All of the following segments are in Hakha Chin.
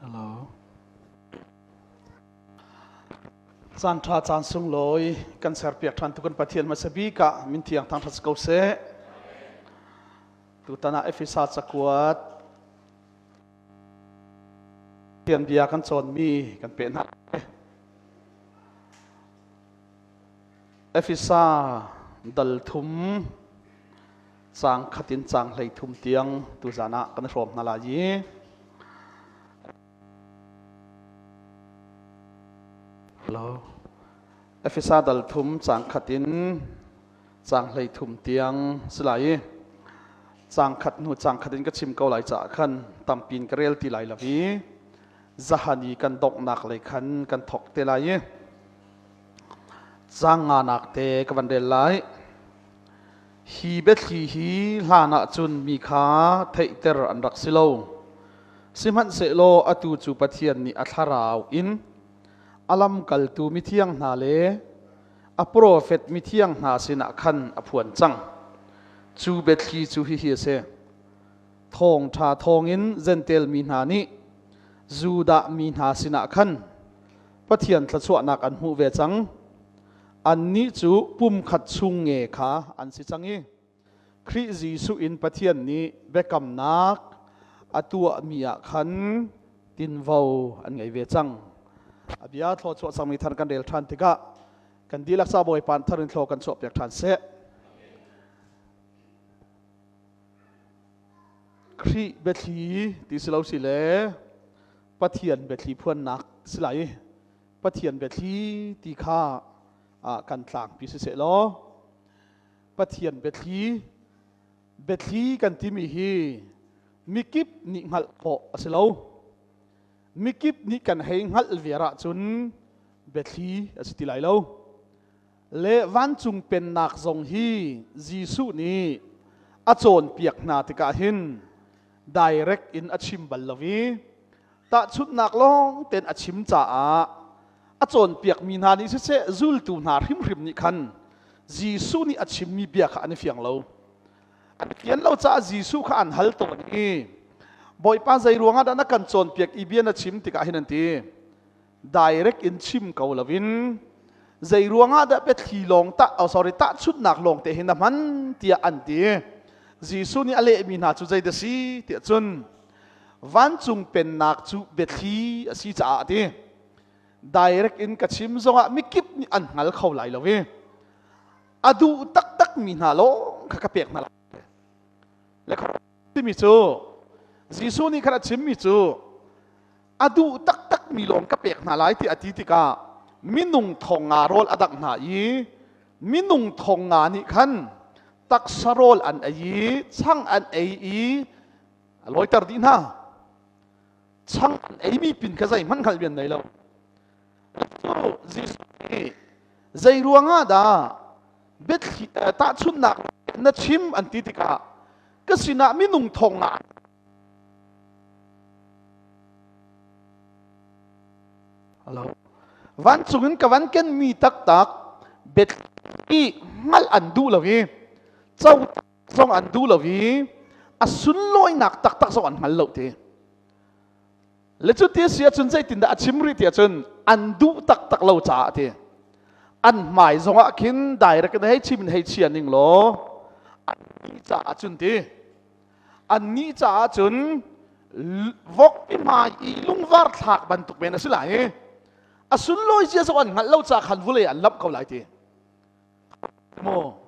Hello. Caan ṭha caan sunglawi kan serpiak ṭhan tu kan Pathian hmasa bik ah min thiang thangṭhat si ko seh. Tutan ah Efesa cakuat Pathian bia kan cawnmi kan peh hna. Efesa dal thum caang khat in caang 13 tiang tuzan ah kan i hrawm hna lai i Hello. Efesa dal thum caang khat in caang 13 tiang si lai i caang khat hnu caang khat in ka chim ko lai caah khan tampi in ka rel ti lai lo i zahan i kan donghnak lei khan kan thawk te lai i caang nganak te ka van rel lai. Hi biathli hi hlan ah cun mi kha theihter an rak si lo. Sihmanhsehlaw atu cu Pathian nih a thlarau in a lamkaltu mithiang hna le a profet mithiang hna sinah khan a phuan cang. Cu biathli cu hihi a si. Thawngṭha thawngin Jentail mi hna nih Judah mi hna sinah khan Pathian thluachuahnak an hmuh ve cang. Annih cu pumkhat chung nge kha an si cang i Khrih Jesuh in Pathian nih biakamnak a tuahmi ah khan tinvo an ngei ve cang. A bia thluachuah cangmi thar kan rel ṭhan tikah kan dihlak ca Bawipa thar in thlaw kan chuahpiak ṭhan seh. Khrih biathli ti si lo si le Pathian biathli phuannak si lai. Pathian biathli ti kha kan tlangpi siseh law Pathian biathli biathli kan timi hi mikip nih hngalh khawh a si lo. Mikip nih kan hei hngalh viar ahcun biathli a si ti lai lo. Le vancung pennak zong hi Jesuh nih a cawnpiak hna tikah hin direct in a chim bal lo i tahchunhnak lawng tein a chim caah a cawnpiakmi hna nih siseh zultu hna hrimhrim nih khan Jesuh nih a chimmi bia kha an i fiang lo. An fian lo caah Jesuh kha an hal tawn i Bawipa zei ruangah dah na kan cawnpiak i bia na chim tikah hin an ti. Direct in chim ko loin zei ruangah dah biathli lawng tah oh sorry tahchunhnak lawng te hin na hman tiah an ti. Jesuh nih a lehmi hna cu zei dah si tiah cun vancung pennak cu biathli a si caah a ti. Direct in ka chim zongah mikip nih an hngal kho lai lo i a duh taktak mi hna lawng kha ka pek hna lai. Le timi cu Jesuh nih khan a chimmi cu a duh taktak mi lawng ka pek hna lai ti a ti tikah minung thong nga rawl a dangh hna i minung thong nga nih khan taksa rawl an ei i chang an ei i a lawiter dih hna. Chang an eimi pin kha zeihmanh hngalh bian nei lo. Cu Jesuh nih zei ruangah dah biathli tahchunhnak na chim an ti tikah ka sinah minung thong nga Hello. Vancung in ka van ken mi taktak biathli hngalh an duh lo i co zong an duh lo i a sunlawinak taktak zong an hngal lo ti. Le cu ti si ahcun zeitindah a chim rih ti ahcun an duh taktak lo caah ti. An hmai zongah khin direct in hei chim in hei chia ning law an nih caah cun ti. An nih caah cun vok i hmai i lungvar thlak bantuk men a si lai i a sunlawi zia zong an hngalh lo caah khan vulei an lamh ko lai ti. Maw?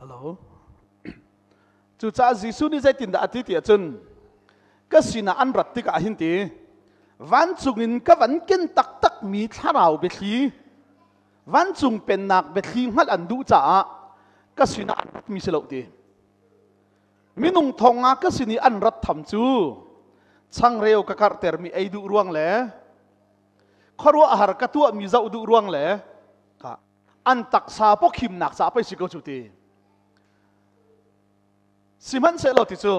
Hello. Cucaah Jesuh nih zeitindah a ti ti ahcun ka sinah an rat tikah hin ti vancung in ka van ken taktakmi thlarau biathli vancung pennak biathli hngalh an duh caah ka sinah an ratmi si lo ti minung thong ah ka sin i an rat tham cu. Changreu ka karhtermi ei duh ruang le khuaruahhar ka tuahmi zoh duh ruang le an taksa pawkhimnak ca pei si ko cu ti. Sihmanhsehlaw ti cu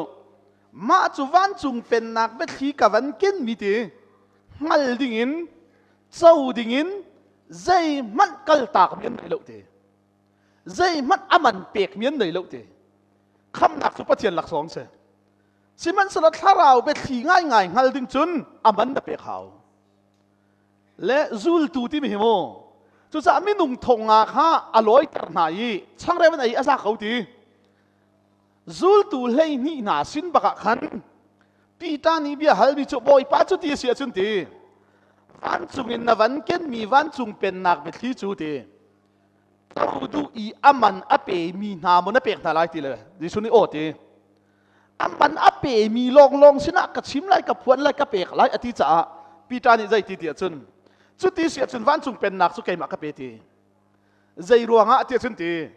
mah cu vancung pennak biathli ka van kenmi ti hngal dingin co dingin zeihmanh kaltak mi an nei lo ti. Zeihmanh aman pek mi an nei lo ti. Khamnak cu Pathian laksawng si. Sihmanhsehlaw thlarau biathli ngaingai hngal ding cun a man na pek hau. Le zultu timi hi mu cucaah minung thonga kha a lawiter hna i changreu in ei a za ko ti. Zultu 12 hna sin bak ah khan Peter nih bia halmi cu Bawipa cu ti a si ahcun ti vancung in na van kenmi vancung pennak biathli cu ti co duh i a man a pemi hna maw na pek hna lai ti le Jesuh nih aw ti a man a pemi lawnglawng sinah ka chim lai ka phuan lai ka pek lai a ti caah Peter nih zei ti ti ahcun cuti si ahcun vancung pennak cu keimah ka pe ti zei ruangah ti ahcun ti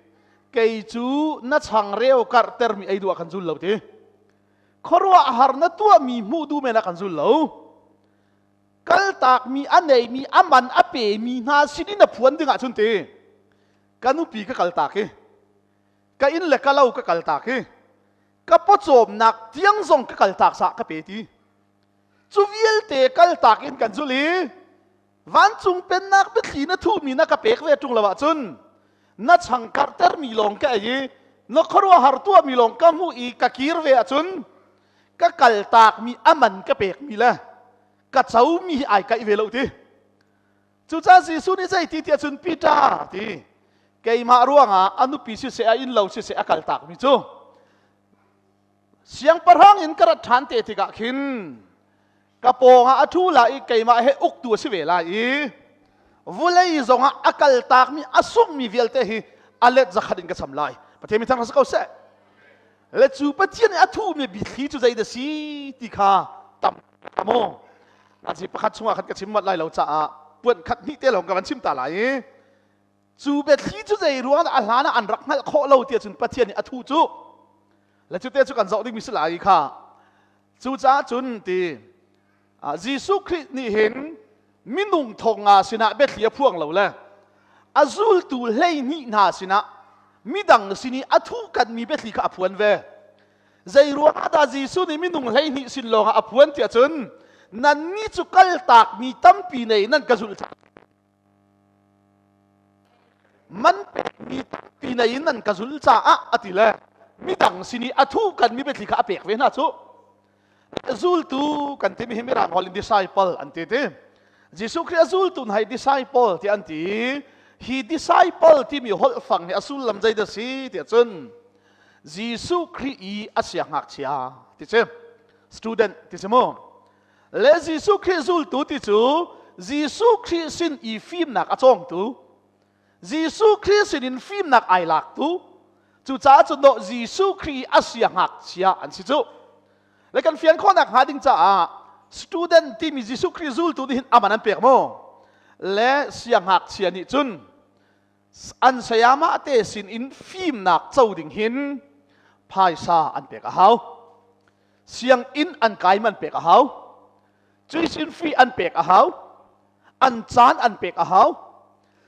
kei cu na changreu karhtermi ei duh ah kan zul lo ti khuaruahhar na tuahmi hmuh duh men ah kan zul lo kaltakmi a neimi a man a pemi hna sinin a phuan ding ahcun ti ka nupi ka kaltak hi ka inn le ka lo ka kaltak hi ka pawcawmnak tiang zong ka kaltak sah ka pe ti cu vialte kaltak in kan zul i vancung pennak biathli na thuhmi na ka pek ve ṭung lo ahcun na chang karhtermi lawng ka ei i na khuaruahhar tuahmi lawng ka hmuh i ka kir ve ahcun ka kaltakmi a man ka pekmi le ka comi hi ai kaih ve lo ti. Cucaah Jesuh nih zei ti tiah cun Peter ti keimah ruangah a nupi siseh a inn lo siseh a kaltakmi cu siangpahrang in ka rat ṭhan te tikah khin ka pawngah a ṭhu lai i keimah he uktu a si ve lai i vulei zongah a kaltakmi a sungmi vialte hi a let zakhat in ka cham lai. Pathian mi thang si ko seh. Le cu Pathian nih a thuhmi bithli cu zei dah si ti kha tam maw Nazi pakhat chungah khan ka chim mat lai lo caah puan khat hnih te lawng ka van chim ta lai i cu biathli cu zei ruang a hlan ah an rak hngalh khawh lo tiah cun Pathian nih a thu cu le cu te cu kan zoh dingmi si lai kha. Cucaah cun ti Jesuh Khrih nih hin minung thonga sinah biathli a phuang lo le a zultu 12 hna sinah midang sin i a thuhkanmi biathli kha a phuan ve. Zei ruangah dah Jesuh nih minung 12 sin lawngah a phuan tiah cun nannih cu kaltakmi tampi nei nan ka zulh man pekmi tampi nei in nan ka zul caah a ti le midang sin i a thuhkanmi biathli kha a pek ve hna cu. Zultu kan timi hi mirang holh in disciple an ti ti. Jesuh Khrih a zultu hna hi disciple ti an ti. Hi disciple timi holh fang hi a sullam zei dah si tiah cun Jesuh Khrih i a siangngakchia ti si student ti si mu. Le Jesuh Khrih zultu ti cu Jesuh Khrih sin i fimnak a cawngtu Jesuh Khrih sinin fimnak ai laktu cucaah cun dawh Jesuh Khrih a siangngakchia an si cu. Le kan fian khawhnak hnga ding caah student timi Jesuh Khrih zultu nih hin aman an pek maw? Le siangngakchia nih cun an sayamah te sin in fimnak co ding hin phaisa an pek a hau. Sianginn an kai man pek a hau. Tuition fee an pek a hau. An caan an pek a hau.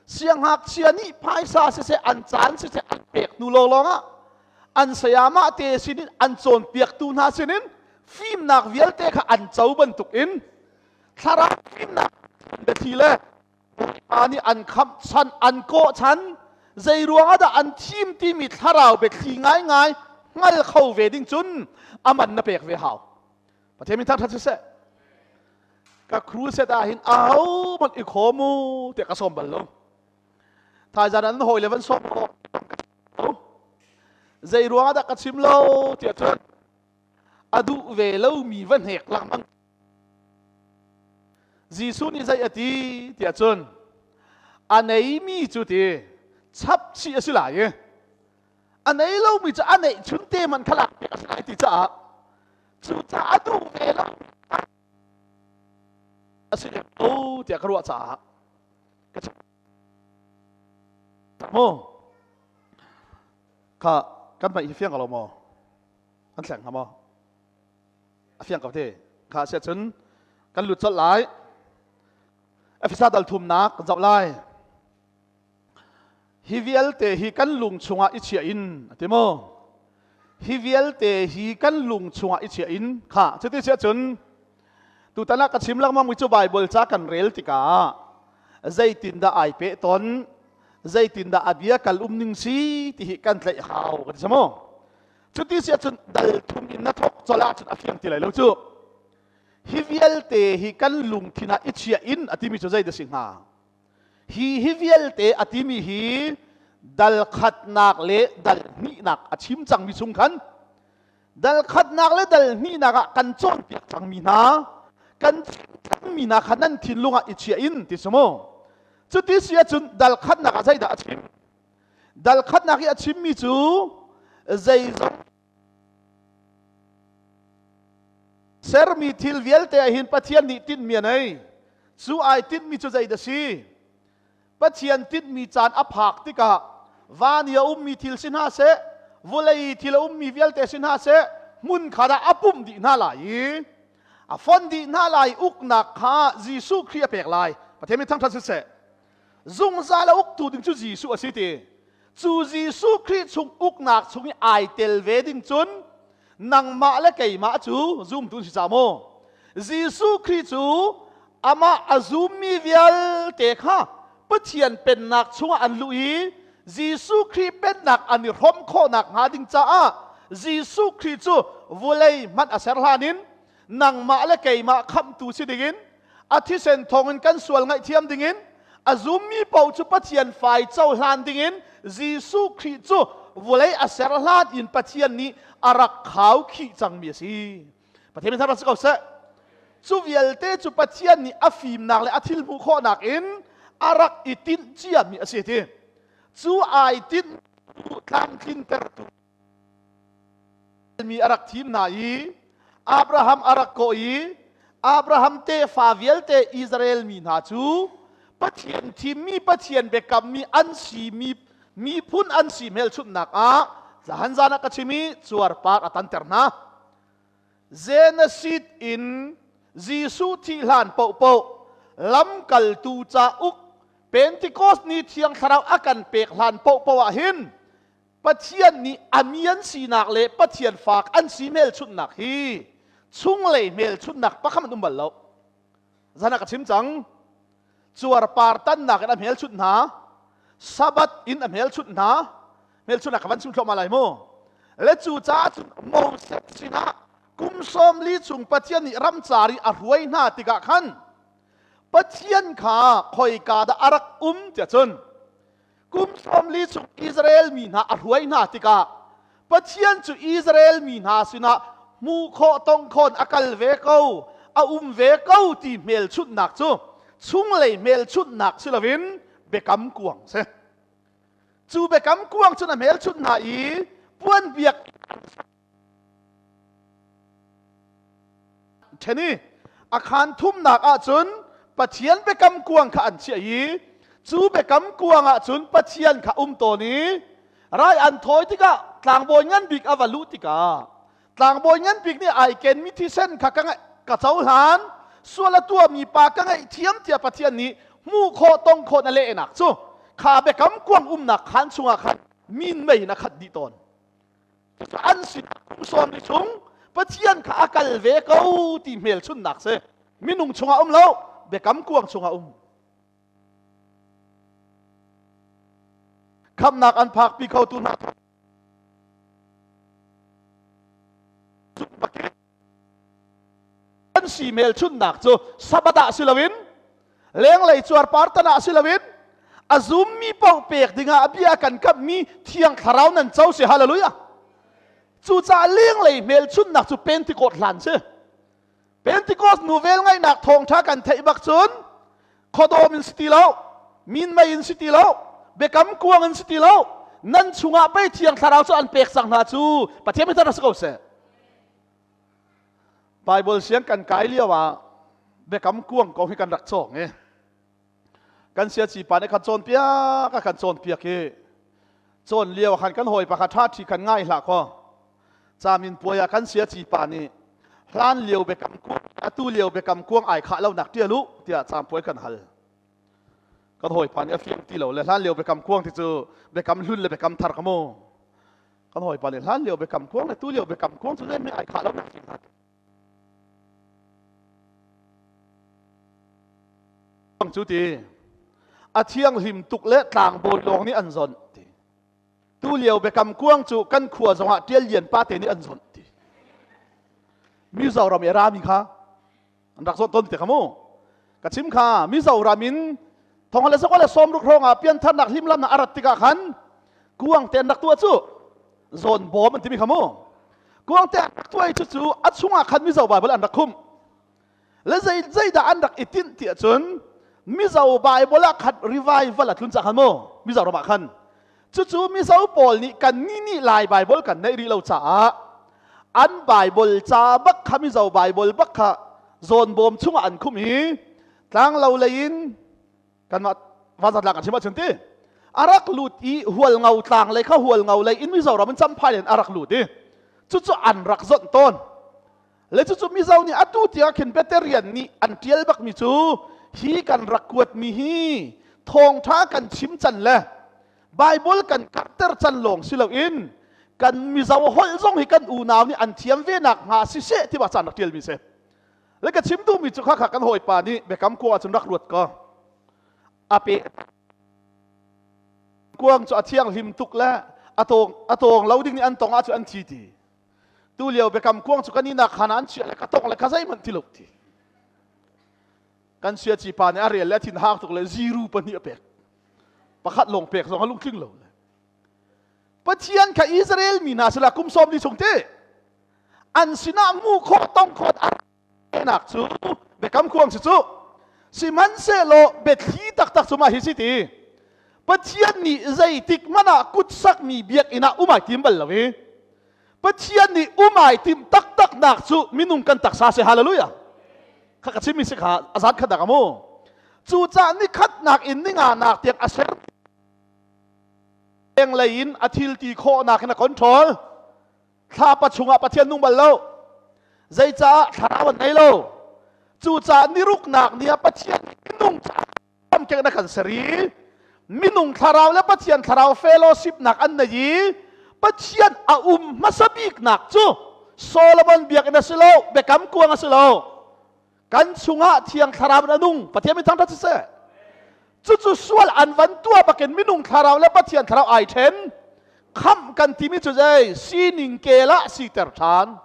Siangngakchia nih phaisa siseh an caan siseh an pek hnu lawnglawng ah an sayamah te sinin an cawnpiaktu hna sinin fimnak vialte kha an co bantukin thlarau fimnak biathli le Bawipa nih an khamh chan an kawh chan zei ruangah dah an thim timi thlarau biathli ngaingai hngal kho ve ding cun aman na pek ve hau. Pathian min thangṭhat siseh. Ka crusade ah hin ahohmanh i khawm u tiah ka sawm bal lo. Thaizan an hawi le van sawm u. Zei ruangah dah ka chim lo tiah cun a duh ve lomi va hnek lengmang. Jesuh nih zei a ti tiah cun a neimi cu ti chap chih a si lai i a nei lomi cu a neih chun te man kha lak piak a si lai ti caah cucaah a duh ve lo a si lo tiah ka ruah caah ka chim mu kha kan hmai hi fiang ko lo maw an thleng hnga maw a fiang ko te. Kha sia cun kan lut colh lai. Efesa dal thumnak kan zoh lai. Hi vialte hi kan lung chungah i chiah in a ti maw? Hi vialte hi kan lung chungah i chiah in kha cuti siah cun tutan ah ka chim lengmang mi cu Bible ca kan rel tikah zeitindah ai peh ton zeitindah a bia kal um ning si ti hi kan tlaih hau kan si maw? Cuti siah cun dal thum in na thawk colh ahcun a fiang ti lai lo cu. Hi vialte hi kan lungthin ah i chiah in a timi cu zei dah si hnga? Hi hi vialte a timi hi dal khatnak le dal hnihnak a chim cangmi chung khan dal khatnak le dal hnihnak ah kan cawnpiak cangmi hna kan chim cangmi hna kha nan thinlung ah i chiah in ti si mu. Cuti si ahcun dal khatnak ah zeidah a chim? Dal khatnak i a chimmi cu zeizong sermi thil vialte ah hin Pathian nih tinhmi a nei. Cu ai tinhmi cu zeidah si? Pathian tinhmi caan a phak tikah van i a ummi thil si hna seh, vawlei thil a ummi vialte si hna seh, hmun khat ah a pumh dih hna lai i a fon dih hna lai uknak kha Jesuh Khrih a pek lai. Pathian min thangṭhat siseh. Zungzal a uktu ding cu Jesuh a si ti. Cu Jesuh Khrih chung uknak chung i ai tel ve ding cun nangmah le keimah cu zumtu si ca maw? Jesuh Khrih cu amah a zummi vialte kha Pathian pennak chungah an luh i Jesuh Khrih pennak an i hrawm khawhnak hnga ding caah Jesuh Khrih cu vulei hmanh a ser hlan in nangmah le keimah khamhtu si dingin a thisen thawngin kan sual ngaihthiam dingin a zummi paoh cu Pathian fai cohlan dingin Jesuh Khrih cu vawlei a ser hlan in Pathian nih a rak khau khih cangmi a si. Pathian min thar si ko seh. Cu vialte cu Pathian nih a fimnak le a thil hmuh khawhnak in a rak i tinh ciami a si ti. Cu ai tinh tlamtlintertu mi a rak thim hna i Abraham a rak kawh i Abraham tefa vialte Israel mi hna cu Pathian thimmi Pathian biakammi an si mi miphun an si hmelchunhnak ah zahan zan ah ka chim i cuarpar a tanter hna. Genesis in Jesuh thih hlan paohpaoh lamkaltu cauk Pentecost ni Thiang Thlarau a kan pek hlan paohpaoh ah hin Pathian nih a mi an sinak le Pathian fak an si hmelchunhnak hi chunglei hmelchunhnak pakhat an um bal lo. Zan ah ka chim cang. Cuarpar tannak in a hmelchunh hna. Sabbath in a hmelchunh hna. Hmelchunhnak ka van chim thluahmah lai mu. Le cu caah cun Moses sinah kum 40 chung Pathian nih ramcar i a hruai hna tikah khan Pathian kha khoika dah a rak um tiah cun Kum 40 chung Israel mi hna a hruai hna tikah Pathian cu Israel mi hna sinah hmuh khawh tong khawn a kal ve ko, a um ve ko ti hmelchunhnak cu chunglei hmelchunhnak si loin biakam kuang si. Cu biakam kuang cun a hmelchunh hna i puan biak ṭhen i a khaan thumnak ahcun Pathian biakam kuang kha an chiah i cu biakam kuang ahcun Pathian kha um tawn i rai an thawi tikah tlangbawi ngan bik a va luh tikah tlangbawi ngan bik nih ai kenmi thisen kha ka ka cohlan sual a tuahmi pa ka ngaihthiam tiah Pathian nih hmuh khawh tong khawh na lehnak cu kha biakam kuang umnak khaan chungah khan min mei in a khat dih tawn. An sinah kum 40 chung Pathian kha a kal ve ko ti hmelchunhnak si. Minung chungah um lo, biakam kuang chungah um. Khamnak an phakpi kho tu hna an si hmelchunhnak cu Sabbath ah si loin lenglei cuarpar tan ah si loin a zummi paoh pek dingah a bia kan kamhmi Thiang Thlarau nan co si. Hallelujah. Cucaah lenglei hmelchunhnak cu Pentecost hlan si. Pentecost nu vel ngaihnak thawngṭha kan theih bak cun khuadawm in si ti lo, minmei in si ti lo, biakam kuang in si ti lo, nan chungah pei Thiang Thlarau cu an pek cang hna cu. Pathian mi si ko seh. Bible siang kan kai lio ah biakam kuang kong hi kan rak cawng i kan siaci pa nih khan cawnpiak a kan cawnpiak i cawn lio khan kan hawi pakhat ṭha ṭhi khan ngai hlah kaw camin puai ah kan siaci pa nih hlan lio biakam kuang a atu lio biakam kuang ai khah lonak ṭial u tiah caampuai kan hal. Kan hawipa nih a fiang ti lo le hlan lio biakam kuang ti cu biakam hlun le biakam thar ka mu. Kan hawipa nih hlan lio biakam kuang le tu lio biakam kuang cu zei ai khah lonak cu ti a thianghlim tuk le tlangbawi lawng nih an zonh ti. Tu lio biakam kuang cu kan khua zongah Ṭial Lian pa te nih an zonh ti. Mizoram i a rami kha an rak zawt tawn te kha mu. Ka chim kha Mizoram in thong le zakwa le sawmruk hrawng ah piantharnak hlimlamnak a rat tikah khan kuang te an rak tuah cu zawn bawm an timi kha mu. Kuang te an rak tuah i cucu a chungah khan Mizo Bible an rak khumh. Le zei zeidah an rak i tinh ti ahcun Mizo Bible ah khat revival a tlun cang khan mu Mizoram ah khan. Cucu Mizo pawl nih kan nih nih Lai Bible kan neih rih lo caah an Bible ca bak kha Mizo Bible bak kha zawnbawm chungah an khumh i tlanglo lei in kanmah vanzatlang kan chim ahcun ti a rak lut i hualngo tlang lei kha hualngo lei in Mizoram in Champhai in a rak lut i cucu an rak zonh tawn. Le cucu Mizo nih atu tiang khin veterian nih an ṭial bakmi cu hi kan rak kuatmi hi thawngṭha kan chim can le Bible kan karhter can lawng si loin kan Mizo holh zong hi kan unau nih an thiam ve nak hnga siseh ti caan rak ṭialmi si. Le ka chim duhmi cu khakha kan hawipa nih biakam kuang ahcun rak ruat ko. A pe kuang cu a thianghlim tuk le a tawng a tawng lo ding nih an tong ahcun an thi ti. Tu lio biakam kuang cu kan inak khan ah an chiah le ka tong le ka zeihmanh ti lo ti. Kan sia ci pa nih a rel le a thin hang tuk le ziru pahnih a pek. Pakhat lawng pek zong a lungtling lo le. Pathian kha Israel mi hna sila kum sawm li chung te an sinah mu khawh tong khawt nak cu biakam kuang si cu sihmanhsehlaw biathli taktak cu mah hi si ti Pathian nih zeitik hmanh ah kutsakmi biakinn ah um ai tim bal lo i Pathian nih um ai tim taktak nak cu minung kan taksa si. Hallelujah. Kha ka chimmi si kha azan khat dak amu. Cucaah ni khatnak in ni nga nak tiang a ser lei in a thil ti khawhnak in a control. Thlapa chungah Pathian nung bal lo. Zeicah thlarau an nei lo. Cucaah niruknak ni ah Pathian minung caah na kan ser i minung thlarau le Pathian thlarau fellowship nak an nei i Pathian a um hmasa biknak cu Solomon biakinn a si lo, biakam kuang a si lo. Kan chungah Thiang Thlarau in a nung. Pathian min thangṭhat siseh. Cucu sual an van tuah bakin minung thlarau le Pathian thlarau ai ṭhen. Khamh kan timi cu zei sining kel ah siter ṭhan.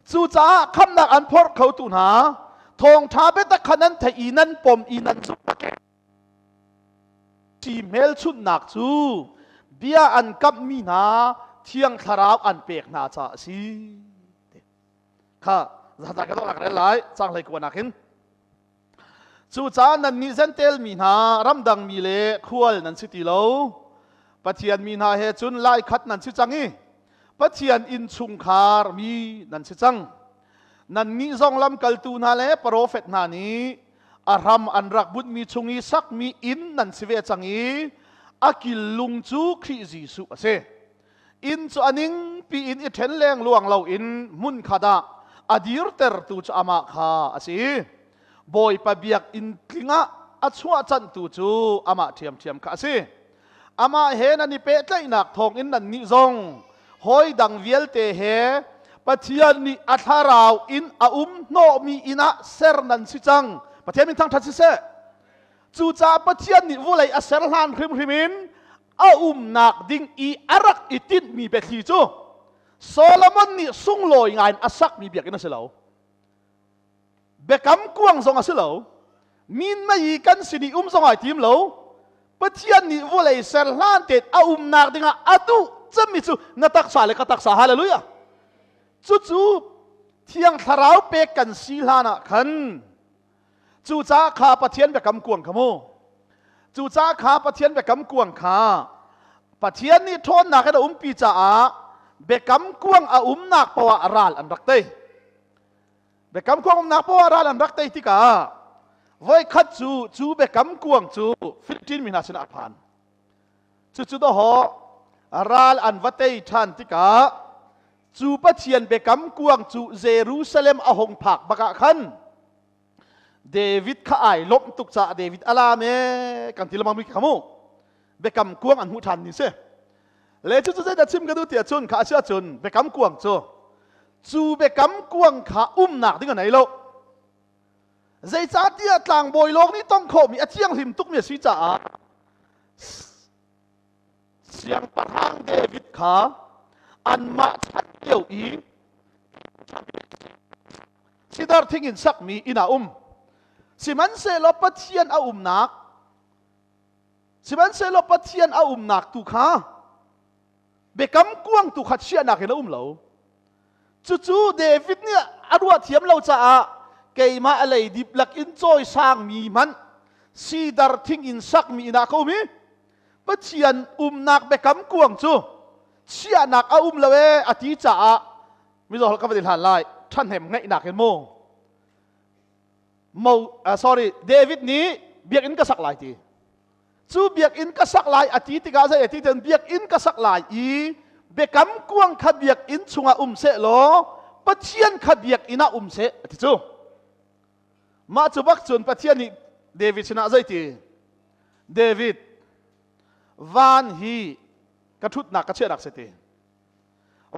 Cucaah khamhnak an phorh khotu hna thawngṭha biatak kha nan theih i nan pom i nan zumh si hmelchunhnak cu bia an kamhmi hna Thiang Thlarau an pek hna caah a si. Kha zata ka dawh rel lai cang hlei kuanak hin. Cucaah nannih Jentail mi hna ramdang mi le khual nan si ti lo. Pathian mi hna he cun laikhat nan si cang i Pathian innchungkhar mi nan si cang. Nannih zong lamkaltu hna le profet hna nih a hram an rak bunhmi chung i sakmi inn nan si ve cang i a kil lung cu Khrih Jesuh a si. Inn cu a ningpi in i ṭhen lengluang loin hmunkhat ah a dirtertu cu amah kha a si. Bawipa biakinn tling ah a chuahcanhtu cu amah ṭhiamṭhiam kha a si. Amah he nan i pehtlaihnak thawngin nannih zong hawi dang vialte he Pathian nih a thlarau in a um hnawhmi inn ah ser nan si cang. Pathian min thangṭhat siseh. Cucaah Pathian nih vawlei a ser hlan hrimhrim in a umnak ding i a rak i tinhmi biathli cu Solomon nih sunglawi ngai in a sakmi biakinn a si lo. Biakam kuang zong a si lo. Min mei i kan sin i um zong ai tim lo. Pathian nih vawlei ser hlan tein a umnak dingah a duh cemmi cu na taksa le ka taksa. Hallelujah. Cucu Thiang Thlarau pek kan si hlan ah khan Cucaah kha Pathian biakam kuang kha mu. Cucaah kha Pathian biakam kuang kha Pathian nih ṭhawnnak in a umpi caah biakam kuang a umnak poah ah ral an rak tei. Biakam kuang umnak poah ah ral an rak tei tikah voikhat cu cu biakam kuang cu Philippine mi hna sinah a phan. Cucu dawhawh ral an va tei ṭhan tikah. Cu Pathian biakam kuang cu Jerusalem a hung phak bak ah khan David kha ai lawmh tuk caah David a laam ee kan ti lengmang mi kha mu. Biakam kuang an hmuh ṭhan ni si. Le cu cu zeidah chim ka duh tiah cun kha a si ahcun biakam kuang cu cu biakam kuang kha umnak ding a nei lo. Zeicahtiah tlangbawi lawng nih tong khawhmi a thianghlim tukmi a si caah Siangpahrang David kha anmah chan lio i sidar thing in sakmi inn ah um. Sihmanhsehlaw Pathian a umnak Sihmanhsehlaw Pathian a umnak tu kha biakam kuang tu kha chiahnak in a um lo. Cucu David nih a ruah thiam lo caah keimah a leidip lak in cawisangmi hmanh sidar thing in sakmi inn ah ka um i Pathian umnak biakam kuang cu chiahnak a um lo ee a ti caah mizaw holh ka van i hlan lai ṭhahnem ngaihnak in mu mo sorry David nih biakinn ka sak lai ti cu biakinn ka sak lai a ti tikah zei a ti cun biakinn ka sak lai i biakam kuang kha biakinn chungah um seh law Pathian kha biakinn ah um seh a ti cu mah cu bak cun Pathian nih David sinah zei ti David van hi ka ṭhutnak ka chiahnak si ti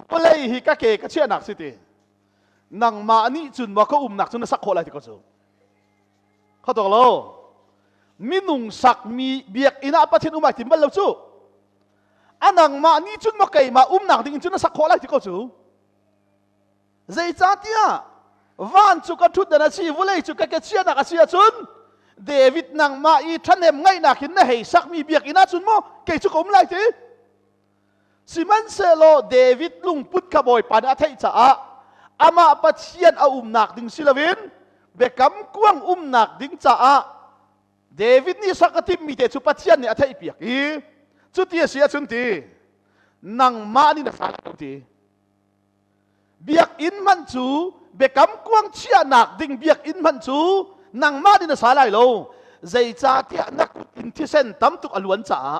vawlei hi ka ke ka chiahnak si ti nangmah nih cun maw ka umnak cu na sak khawh lai ti ko cu kho tuk lo minung sakmi biakinn ah Pathian um ai tim bal lo cu a nangmah nih cun maw keimah umnak ding in cun na sak khawh lai ti ko cu zeicahtiah van cu ka ṭhutdan a si vawlei cu ka ke chiahnak a si ahcun David nangmah i ṭhahnem ngaihnak in na hei sakmi biakinn ahcun maw kei cu ka um lai ti sihmanhsehlaw David lungput kha Bawipa nih a theih caah amah Pathian a umnak ding si loin biakam kuang umnak ding caah David nih sak a timhmi te cu Pathian nih a theihpiak i cuti a si ahcun ti nangmah nih na sa lo ti biakinn hmanh cu biakam kuang chiahnak ding biakinn hmanh cu nangmah nih na sa lai lo zeicahtiah na kut in thisen tam tuk a luan caah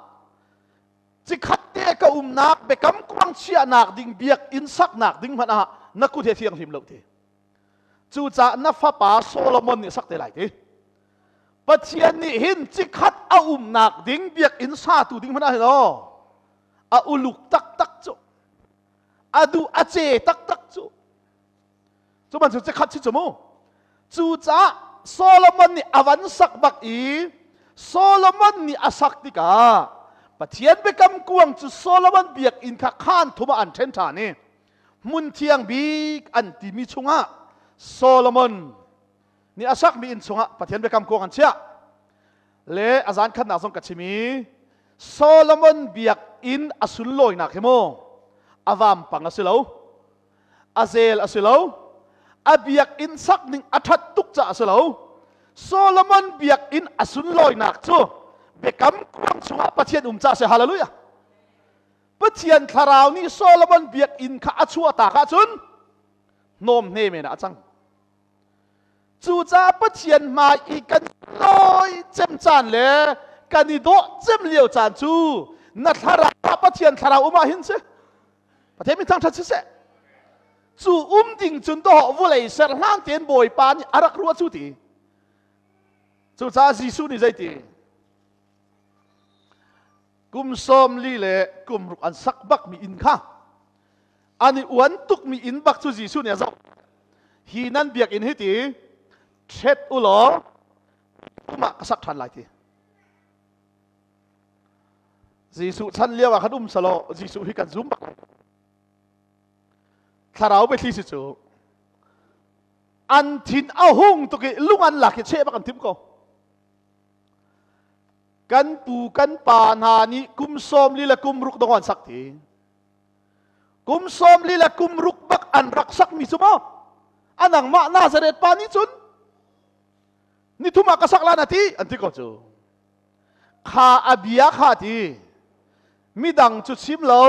cikhat te ka umnak biakam kuang chiahnak ding biakinn saknak ding hmanh ah na kut he thianghlim lo ti cucaah na fapa Solomon nih sak te lai ti Pathian nih hin cikhat a umnak ding biakinn satu ding hmanh ah hin aw a uluk taktak cu a duh a ce taktak cu cu ban cu cikhat si cu mu cucaah Solomon nih a van sak bak i Solomon nih a sak tikah Pathian biakam kuang cu Solomon biakinn kha khaan thum ah an ṭhen ṭhan i hmun thiang bik an timi chungah Solomon nih a sakmi inn chungah Pathian biakam kuang an chiah le a zan khatnak zong ka chim i Solomon biakinn a sunlawinak hi mu a vampang a si lo a zel a si lo a biakinn sak ning a ṭhat tuk caah a si lo Solomon biakinn a sunlawinak cu biakam kuang chungah Pathian um caah a si hallelujah Pathian thlarau nih Solomon biakinn kha a chuah tak ahcun hnawm hne men ah a cang Cucaah Pathian hmai i kan lawi cem caan le kan i dawh cem lio caan cu na thlarau ah Pathian thlarau um ah hin si. Pathian min thangṭhat siseh. Cu um ding cun dawh vulei ser hlan tein Bawipa nih a rak ruah cu ti. Cucaah Jesuh nih zeiti? Kum 40 le kum ruk an sak bakmi inn kha an i uan tukmi inn bak cu Jesuh nih a zoh. Hi nan biakinn hi ti ṭhet u law kum ah ka sak ṭhan lai ti. Jesuh chan lio ah khan um selaw Jesuh hi kan zum bak lai. Thlarau biathli si cu an thin a hung tuk i lung an lak i cheh bak an timh ko. Kan pu kan pa hna nih kum 40 le kum ruk dong an sak ti. Kum 40 le kum ruk bak an rak sakmi cu maw a nangmah Nazareth pa nih cun nithum ah ka sak lan a ti an ti ko cu kha a bia kha ti midang cu chim lo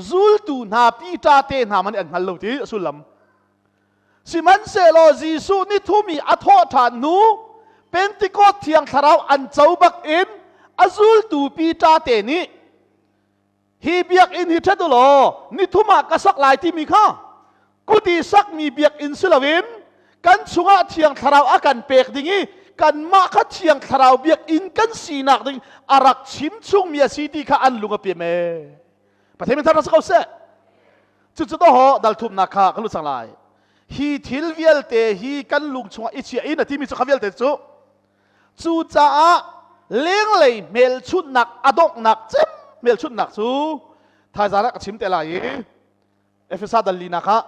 zultu hna Peter te hna man an hngal lo ti a sullam sihmanhsehlaw Jesuh nithum i a thawh ṭhan hnu Pentecost thiang thlarau an co bak in a zultu Peter te nih. Hi biakinn hi ṭhet u law nithum ah ka sak lai timi kha kut i sakmi biakinn si loin kan chungah Thiang Thlarau a kan pek ding i kanmah kha Thiang Thlarau biakinn kan sinak ding a rak chim chungmi a si ti kha an lung a pem ee. Pathian min thar si ko seh. Cucu to dal thumnak kha kan lut cang lai. Hi thil vialte hi kan lung chungah i chia in a timi cu kha vialte cu cucaah lenglei hmelchunhnak a donghnak cem hmelchunhnak cu thaizaan ah ka chim te lai i Efesa dal linak ah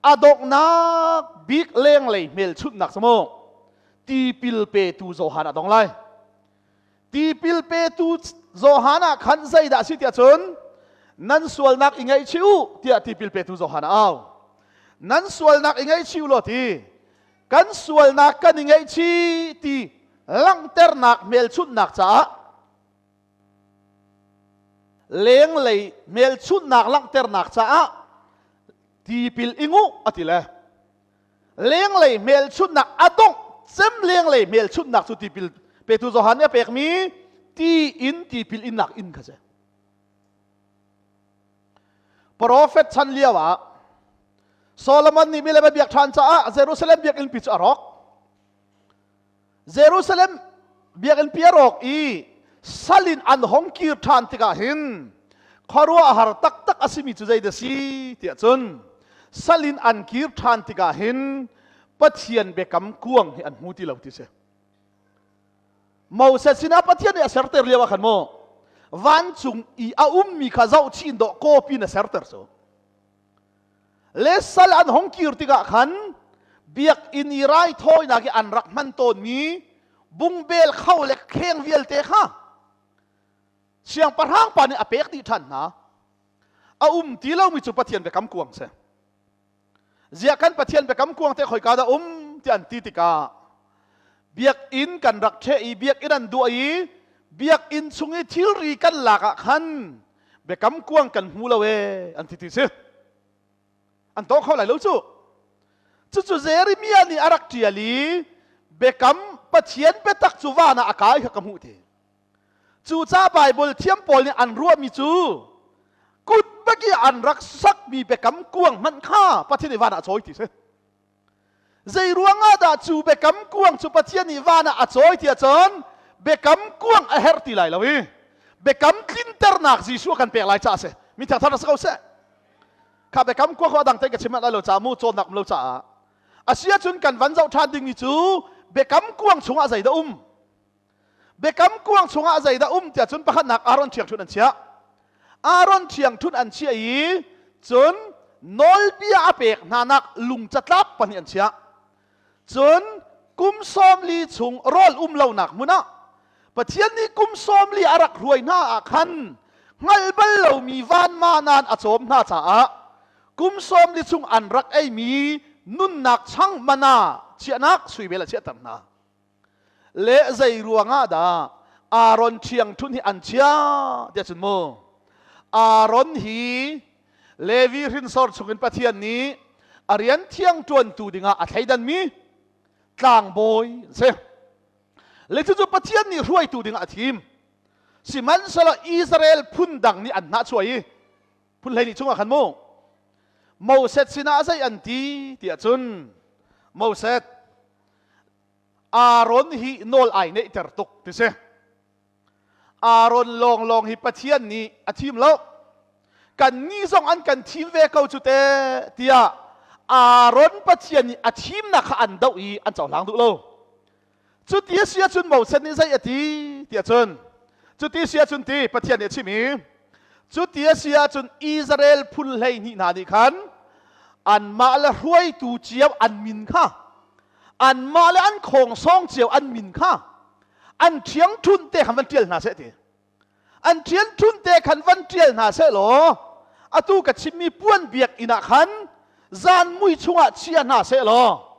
a donghnak bik lenglei hmelchunhnak cu mu tipil petu Johan a dong lai. Tipil petu Johan ah khan zeidah a si tiah cun nan sualnak i ngaihchih u tiah tipil petu Johan a au. Nan sualnak i ngaihchih u law ti kan sualnak kan i ngaihchih ti langhternak hmelchunhnak caah lenglei hmelchunhnak langhternak caah tipil ing u a ti le lenglei hmelchunhnak a dongh cem lenglei hmelchunhnak cu tipil petu Johan nih a pekmi ti in tipil innak inn kha si. Profet chan lio ah Solomon nih milem a biak ṭhan caah Jerusalem biakinn pi cu a rawk. Jerusalem biakinn pi a rawk i sal in an hong kir ṭhan tikah hin khuaruahhar taktak a simi cu zeidah si tiah cun sal in an kir ṭhan tikah hin Pathian biakam kuang hi an hmu ti lo ti si. Moses sinah Pathian nih a serter lio ah khan maw vancung i a ummi kha zohchih dawh kawpi in a serter cu. Le sal an hong kir tikah khan biakinn i raithawinak i an rak hman tawnmi bungbel kho le kheng vialte kha siangpahrang pa nih a pek dih ṭhan hna. A um ti lomi cu Pathian biakam kuang si. Ziah kan Pathian biakam kuang te khoika dah um ti an ti tikah biakinn kan rak ṭheh i biakinn an duah i biakinn chung i thilri kan lak ah khan biakam kuang kan hmu lo ee an ti ti si. An tawh kho lai lo cu. Cucu Jeremiah nih a rak ṭial i biakam Pathian biatak cu van ah a kai kha ka hmuh ti. Cucaah Baibal thiam pawl nih an ruahmi cu kut bak i an rak sakmi biakam kuang hmanh kha Pathian nih van ah a cawi ti si. Zei ruangah dah cu biakam kuang cu Pathian nih van ah a cawi ti ahcun biakam kuang a herh ti lai lo i biakam tlinternak Jesuh a kan pek lai caah a si. Mi thar si ko seh. Kha biakam kuang kha a dang te ka chim lai lo caah mu cawnnak um lo caah. A si ahcun kan van zoh ṭhan dingmi cu biakam kuang chungah zeidah um? Biakam kuang chungah zeidah um tiah cun pakhatnak Aaron ṭhiangṭhunh an chiah. Aaron ṭhiangṭhunh an chiah i cun nawlbia a pek hnanak lung catlap pahnih an chiah. Cun kum 40 chung rawl um lonak hmun ah Pathian nih kum 40 a rak hruai hna ah khan hngal bal lomi vanma nan a cawm hna caah kum 40 chung an rak eimi nunnak chang mana chiahnak suibel a chiahter hna. Le zei ruangah dah Aaron ṭhiangṭhunh hi an chiah tiah cun mu Aaron hi Levi hrinsor chungin Pathian nih a rian thiang ṭuantu dingah a thleidanmi tlangbawi an si. Le cucu Pathian nih hruaitu dingah a thim. Sihmanhsehlaw Israel phun dang nih an hnahchuah i phun 12 chungah khan mu Moses sinah zei an ti tiah cun Moses Aaron hi nawl ai neihter tuk ti si. Aaron lawnglawng hi Pathian nih a thim lo. Kannih zong an kan thim ve ko cu te tiah Aaron Pathian nih a thimnak kha an doh i an cohlang duh lo. Cuti a si ahcun Moses nih zei a ti tiah cun cuti a si ahcun ti Pathian nih a chim i cuti a si ahcun Israel phun 12 hna nih khan anmah le hruaitu cio an min kha anmah le an khawngsawng cio an min kha an ṭhiangṭhunh te khan van ṭial hna seh ti an ṭhiangṭhunh te khan van ṭial hna seh law atu ka chimmi puan biakinn ah khan zan mui chungah chia hna seh law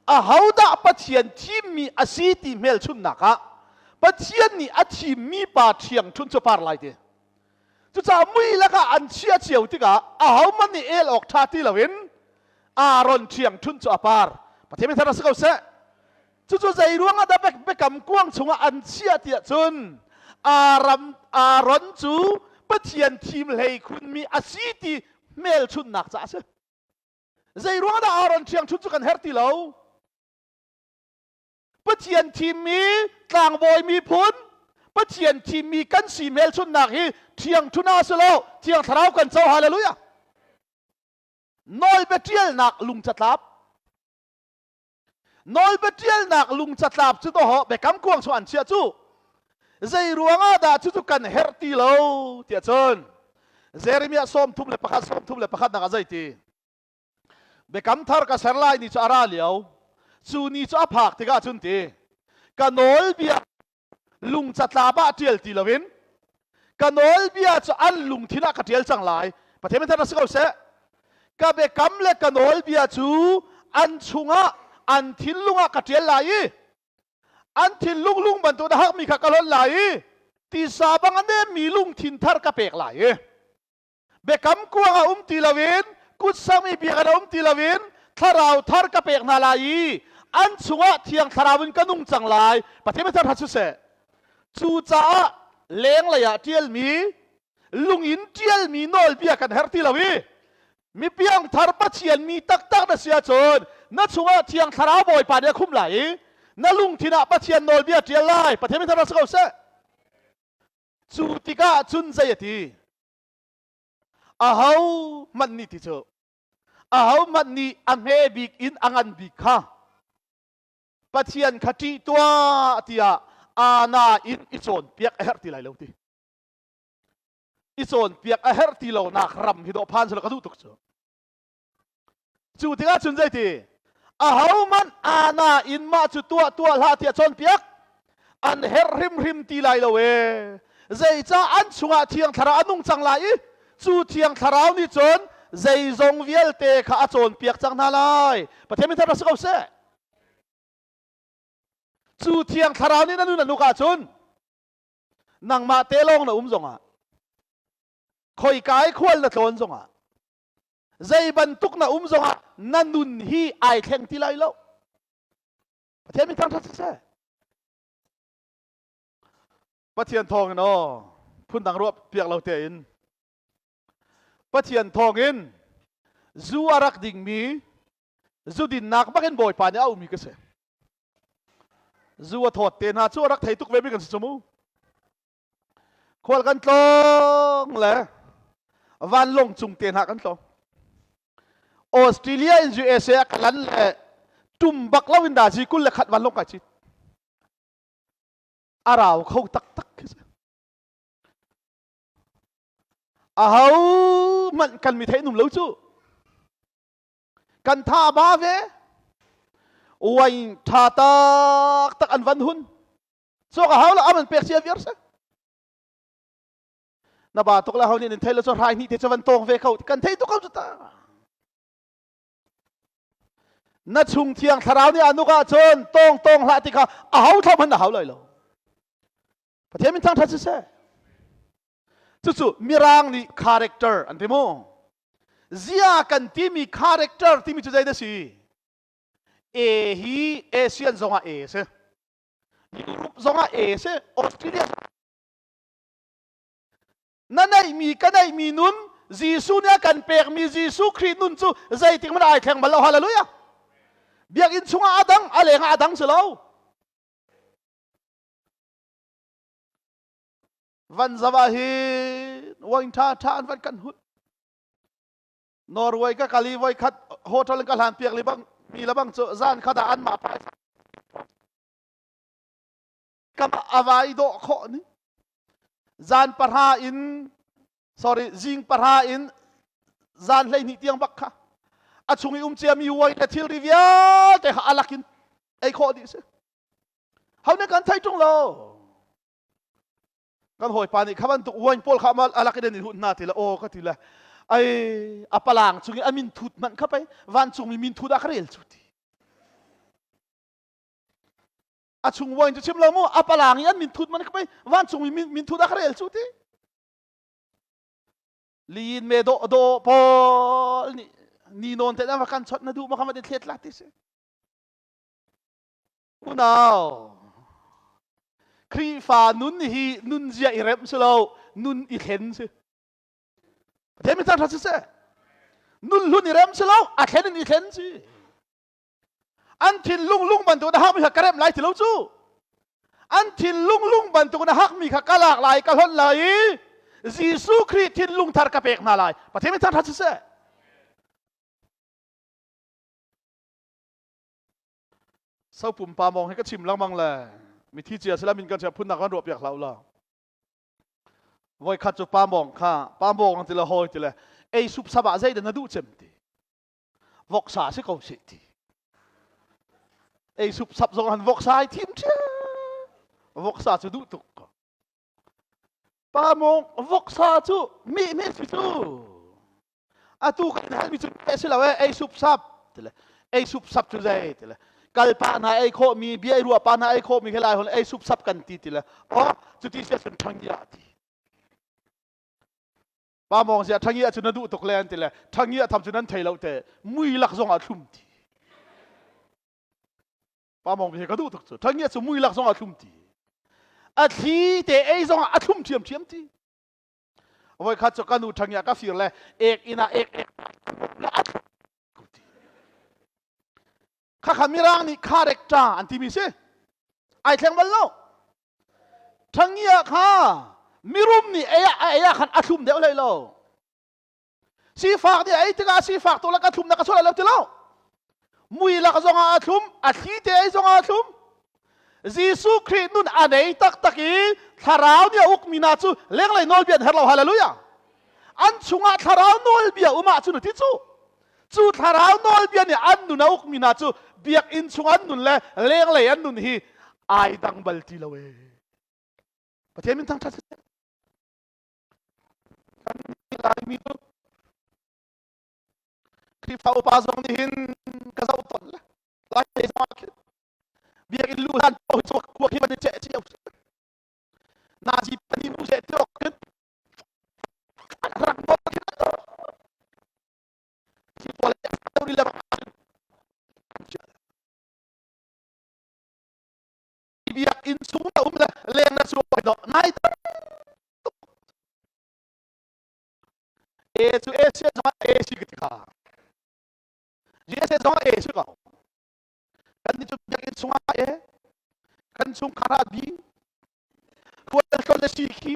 ahodah Pathian thimmi a si ti hmelchunhnak ah Pathian nih a thimmi pa ṭhiangṭhunh cu par lai ti Cucaah mui lakah an chia cio tikah ahohmanh nih el awk ṭha ti loin Aaron ṭhiangṭhunh cu a par. Pathian min thar si ko seh. Cucu zei ruangah dah biakam kuang chungah an chiah tiah cun Aaron cu Pathian thim hlei khunmi a si ti hmelchunhnak caah a si. Zei ruang dah Aaron ṭhiangṭhunh cu kan herh ti lo? Pathian thimmi tlangbawi miphun, Pathian thimmi kan si hmelchunhnak hi ṭhiangṭhunh ah si lo, Thiang Thlarau kan co. Hallelujah! Nawlbia ṭialnak lung catlap. Nawlbia ṭialnak lung catlap cu dawhawh biakam kuang chung an chiah cu. Zei ruangah dah cucu kan herh ti lo tiah cun Jeremiah 31 31 nak ah zei ti? Biakam thar ka ser lai ni cu a ra lio. Cu ni cu a phak tikah cun ti ka nawlbia lung catlap ah ṭial ti loin ka nawlbia cu an lungthin ah ka ṭial cang lai. Pathian min thar si ko seh. Ka biakam le ka nawlbia cu an chungah an thinlung ah ka ṭial lai i an thinlung lung bantuk na hakmi kha ka hlonh lai i tisa bang a nemmi lungthin thar ka pek lai i biakam kuang ah um ti loin kutsami biakinn ah um ti loin thlarau thar ka pek hna lai i an chungah Thiang Thlarau in ka nung cang lai. Pathian thar hrat siseh. Cucaah lenglei ah ṭialmi lungin ṭialmi nawlbia kan herh ti lo i mi piangthar Pathian mi taktak na si ahcun na chungah Thiang Thlarau Bawipa nih a khumh lai i na lungthin ah Pathian nawlbia ṭial lai. Pathian min thar si ko seh. Cu tikah cun zei a ti? Aho hmanh nih ti cu aho hmanh nih a hme bik in a ngan bik kha Pathian kha ṭih tuah tiah ana in i cawnpiak a herh ti lai lo ti. I cawnpiak a herh ti lo nak ram hi dawh phan sila ka duh tuk cu. Cu tikah cun zeiti? Ahohmanh ana in mah cu tuah tuah hlah tiah cawnpiak an herh hrimhrim ti lai lo ee. Zeicah an chungah Thiang Thlarau a nung cang lai i cu Thiang Thlarau nih cun zeizong vialte kha a cawnpiak cang hna lai. Pathian min thar si ko seh. Cu Thiang Thlarau nih na nun a nuk ahcun nangmah te lawng na um zongah khoika i khual na tlawn zongah zei bantuk na um zongah na nun hi ai thleng ti lai lo. Pathian min thangṭhat siseh. Pathian thawng in aw phundang ruah piak lo tein Pathian thawng in zu a rak dingmi zu dinnak bakin Bawipa nih a umi ka si. Zu a thawt te hna cu a rak thei tuk ve mi kan si cu mu. Khual kan tlawng le vanlawng cung te hna kan tlawng. Australia in USA a kalan le tum bak lo in dazi 21 vanlawng kai cit. A rau kho taktak khi si. Aho hmanh kan mi theih num lo cu. Kan tha ba ve. Wine tha tak tak an van hun. Cawk a hau lo, aman pek cia viar si. Na ba tuk la hau nih nin thei lo cu rai hnih te cu van tawng ve ko kan thei tuk ko cu ta. Na chung Thiang Thlarau nih a nuk ahcun tawng tawng hlah ti kha a hau thlo hmanh na hau lai lo. Pathian min thangṭhat siseh. Cucu Mirang nih character an ti mu. Zia kan timi character timi cu zei dah si? A hi Asian zongah A si. Europe zongah A si, Australia na neihmi ka neihmi nun, Jesuh nih a kan pekmi Jesuh Khrih nun cu zeitik hmanh ai thleng bal lo. Hallelujah! Biakinn chungah a dang, a lengah a dang si lo. Van zava hi wine tha tha an van kan hut. Norway ka kali voi khat hotel ka hlan piak li bang mi la bang cu zan khat ah an mah pa kam avai dawh khawh ni zan 10 in, sorry, zing 10 in zan 12 tiang bak kha a chung i um cia mi wine le thilri vialte kha alak in ei khawh dih si. Ho nih kan thei ṭung lo. Kan hawipa nih kha bantuk wine pawl kha alak in an in hunh hna ti le aw ka ti le ai a palang cung i a min thut hmanh kha pei vancungmi min thut ah ka rel cu ti. A chung wine cu chim lo mu, a palang i an min thut man ka pei vancungmi min thut ah ka rel cu ti. Liin me do do pawl nih ni nawn te na kan chot na duh ma kha ma thlet la ti si. Unau, Khrihfa nun hi nun zia i remh si lo, nun i thlen si. Pathian min thangṭhat siseh. Nun hlun i rem si lo, a thlen in i thlen si. An thinlung lung bantuk na hakmi kha ka remh lai ti lo cu. An thinlung lung bantuk na hakmi kha ka lak lai, ka hlonh lai i Jesuh Khrih thinlung thar ka pek hna lai. Pathian min thangṭhat siseh. So pumpa mong hi ka chim lengmang le mithi cia sila min kan chia phunnak kan ruah piak hlah ulaw. Voikhat cu pa mawng kha pa mawng ti le hawi ti le ei sup sap ah zeidah na duh cem ti voksa si ko sih ti ei sup sap zong han voksa ai thim ṭhia voksa cu duh tuk ko pa mawng voksa cu mi mi si cu atu kan halmi cu si lo e ei sup sap ti le ei sup sap cu zei ti le kal pa hna ei khawh mi bia i ruah pa hna ei khawh mi khi lai hon ei sup sap kan ti ti le oh cuti sia sun thang ya ti pa mong sia thangi a cu na duh tuk le an ti le thangi a tham cu nan thei lo te mui lak zong ah thlum ti pa mong hi ka duh tuk cu thangi cu mui lak zong ah thlum ti a thli te ei zong ah a thlum ṭhiam ṭhiam ti Voi khat cu ka nu ṭhang ka fir le ek inn ah ek ek le a Khakha mirang nih character an timi si. Ai thleng bal lo. Ṭhangia kha mirum nih ei ah ei ah khan a thlum deuh hlei lo. Sifak nih ei tikah sifak tu lak a thlum na ka chuah lo ti lo. Mui lak zong ah a thlum, a thli te ei zong ah a thlum. Jesuh Khrih nun a nei taktak i thlarau nih a ukmi hna cu lenglei nawlbia an herh lo. Hallelujah. An chungah thlarau nawlbia um ahcun ti cu cu thlarau nawlbia nih an nun a ukmi hna cu biakinn chung an nun le lenglei an nun hi ai dang bal ti lo ee. Pathian min thangṭhat siseh. Kan Laimi cu Khrihfa upa zong nih hin ka zoh ton le Lai lei zong ah khin biakinn lu hlan paoh hi kuak hi van i cheh cio nazi pani mu seh ti awk khin rak nawl khin hi pawl le le biakinn chung na um le leng na chuak do nai E cu Asia zong ah A si ka ti kha. USA zong ah A si ko. Kan nih cu biakinn chungah A, kan chungkhar ah B, khual le C khi.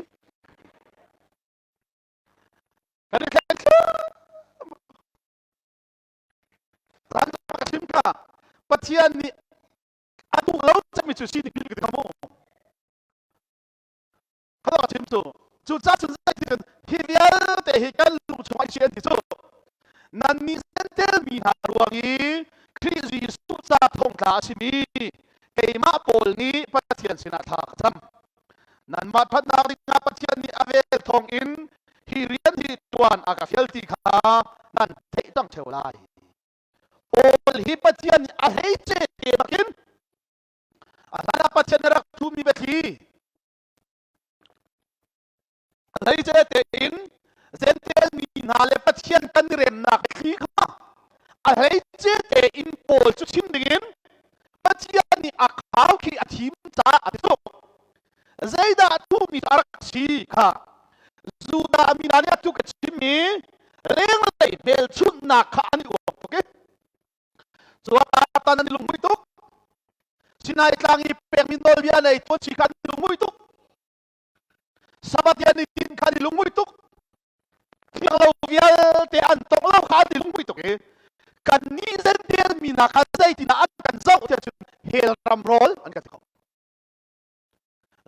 Kan i thleng Zan ka chim kha Pathian nih a duh lo cangmi cu si ti ka ti kha mu. Kha chim cu cu ca cun zeitin hi vialte hi kan lung chung ai an ti cu nannih zentel mi hna ruang i Khrih Jesuh ca thongtla a simi keimah Paul nih Pathian sinah thla ka cam nanmah ṭhatnak dingah Pathian nih a vel thawng in hi rian hi ṭuan a ka fial ti kha nan theih cang ṭheo lai Paul hi Pathian nih a hleice te bakin a hlan ah Pathian nih rak thumi biathli Hleice tein Jentail mi hna le Pathian kan i remnak thli kha a hleice tein Paul cu chim dingin Pathian nih a khau khi a thim caah a ti tuk. Zeidah thuhmi a rak si kha Judah mi hna nih atu ka chimmi lenglei hmelchunhnak kha an i uak tuk i Cuatan an i lunghmui tuk. Sinai tlang i pekmi nawlbia nei tuan si kha an i lunghmui tuk. Sabbath an i tin kha an i lunghmui tuk. Thiang lo vialte an tong lo kha an i lunghmui tuk i kan nih zentel mi hna kha zeitinah an kan zoh tiah cun hell ram rawl an kan ti ko.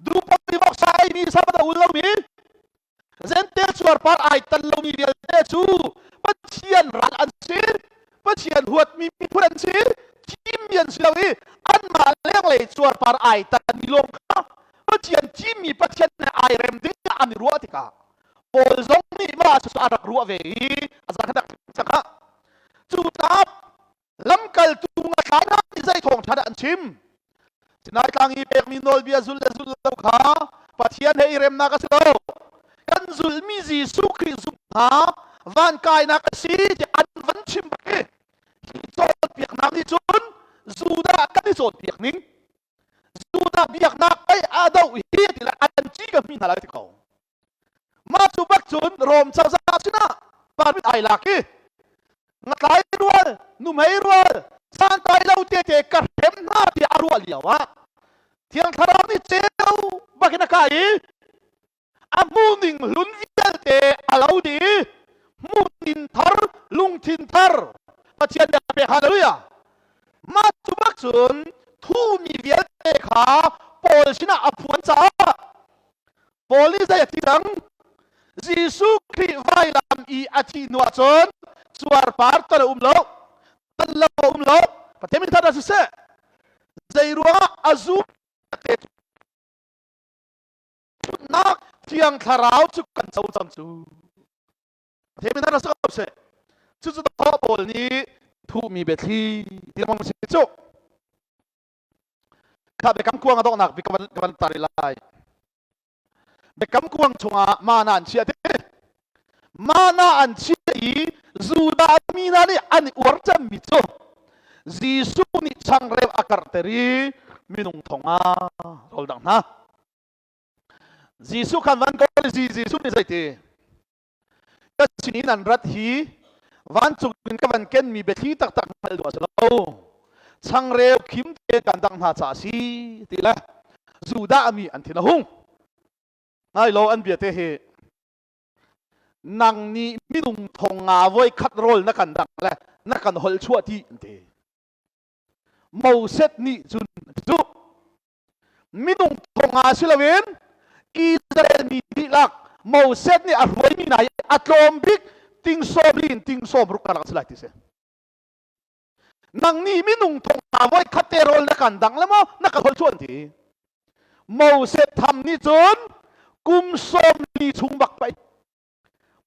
Duhpati voksa eimi Sabbath a ul lomi Zentel cuarpar ai tan lomi vialte cu Pathian ral an si Pathian huatmi miphun an si thimmi an si lo i anmah lenglei cuarpar ai tanmi lawng kha Pathian thimmi Pathian he ai rem ding ah an i ruah tikah Paul zong nih mah cu a rak ruah ve i a zan rak cangah cucaah lamkaltu ngatlai hna nih zei thawngṭha dah an chim Sinai tlang i pekmi nawlbia zul le zul lo kha Pathian he i remnak a si lo kan zulmi Jesuh Khrih zumh hna van kainak a si tiah an van chim bak i hi cawnpiaknak nih cun Judah kan i cawnpiak ning Judah biaknak pei a doh hi ti le an ci ka hmi hna lai ti ko mah cu bak cun Rom cozah sinah. Par ai lak i ngatlai rual nuhmei rual santlai lo tete ka hrem hna tiah a ruah lio ah Thiang Thlarau nih ceu bakin a kai i a hmuhning hlun vialte a lo dih i hmuhning thar lungthin thar Pathian nih a pek. Hallelujah! Mah cu bak cun thumi vialte kha Paul sinah a phuan caah Paul nih zei a ti cang? Jesuh Khrih vailam i a thih hnu ah cun cuarpar ton a um lo, tan lo a um lo. Pathian min thar siseh, zei ruangah a zum te nak Thiang Thlarau cu kan co cang cu. Pathian min thar siseh. Cucu Paul nih thuhmi biathli ti lengmang si cu. Kha biakam kuang a donghnak bik ka van tar lai. Biakam kuang chungah mana an chiah te. Mana an chiah i Judah mi hna nih an i uar cemmi cu Jesuh nih changreu a karhter i minung thong ah rawl dang hna. Jesuh khan van kawl i Jesuh nih zeiti? Ka sin in an rat hi vancung in ka van kenmi biathli taktak hngalh duh a si lo. Changreu khim tein kan dangh hna caah a si ti le Judah mi an thin a hung. Ngai lo an bia te hi nang nih minung thong nga voi khat rawl na kan dangh le na kan holh chuah ti an ti. Moses nih cun cu minung thong nga si loin Israel mi dihlak Moses nih a hruaimi hna hi a tlawm bik ting sawm li in ting sawm ruk karlak si lai ti si. Nang nih minung thong nga voi khat te rawl na kan dang le maw na ka hol chu an ti. Moses tham nih cun kum 40 chung bak pai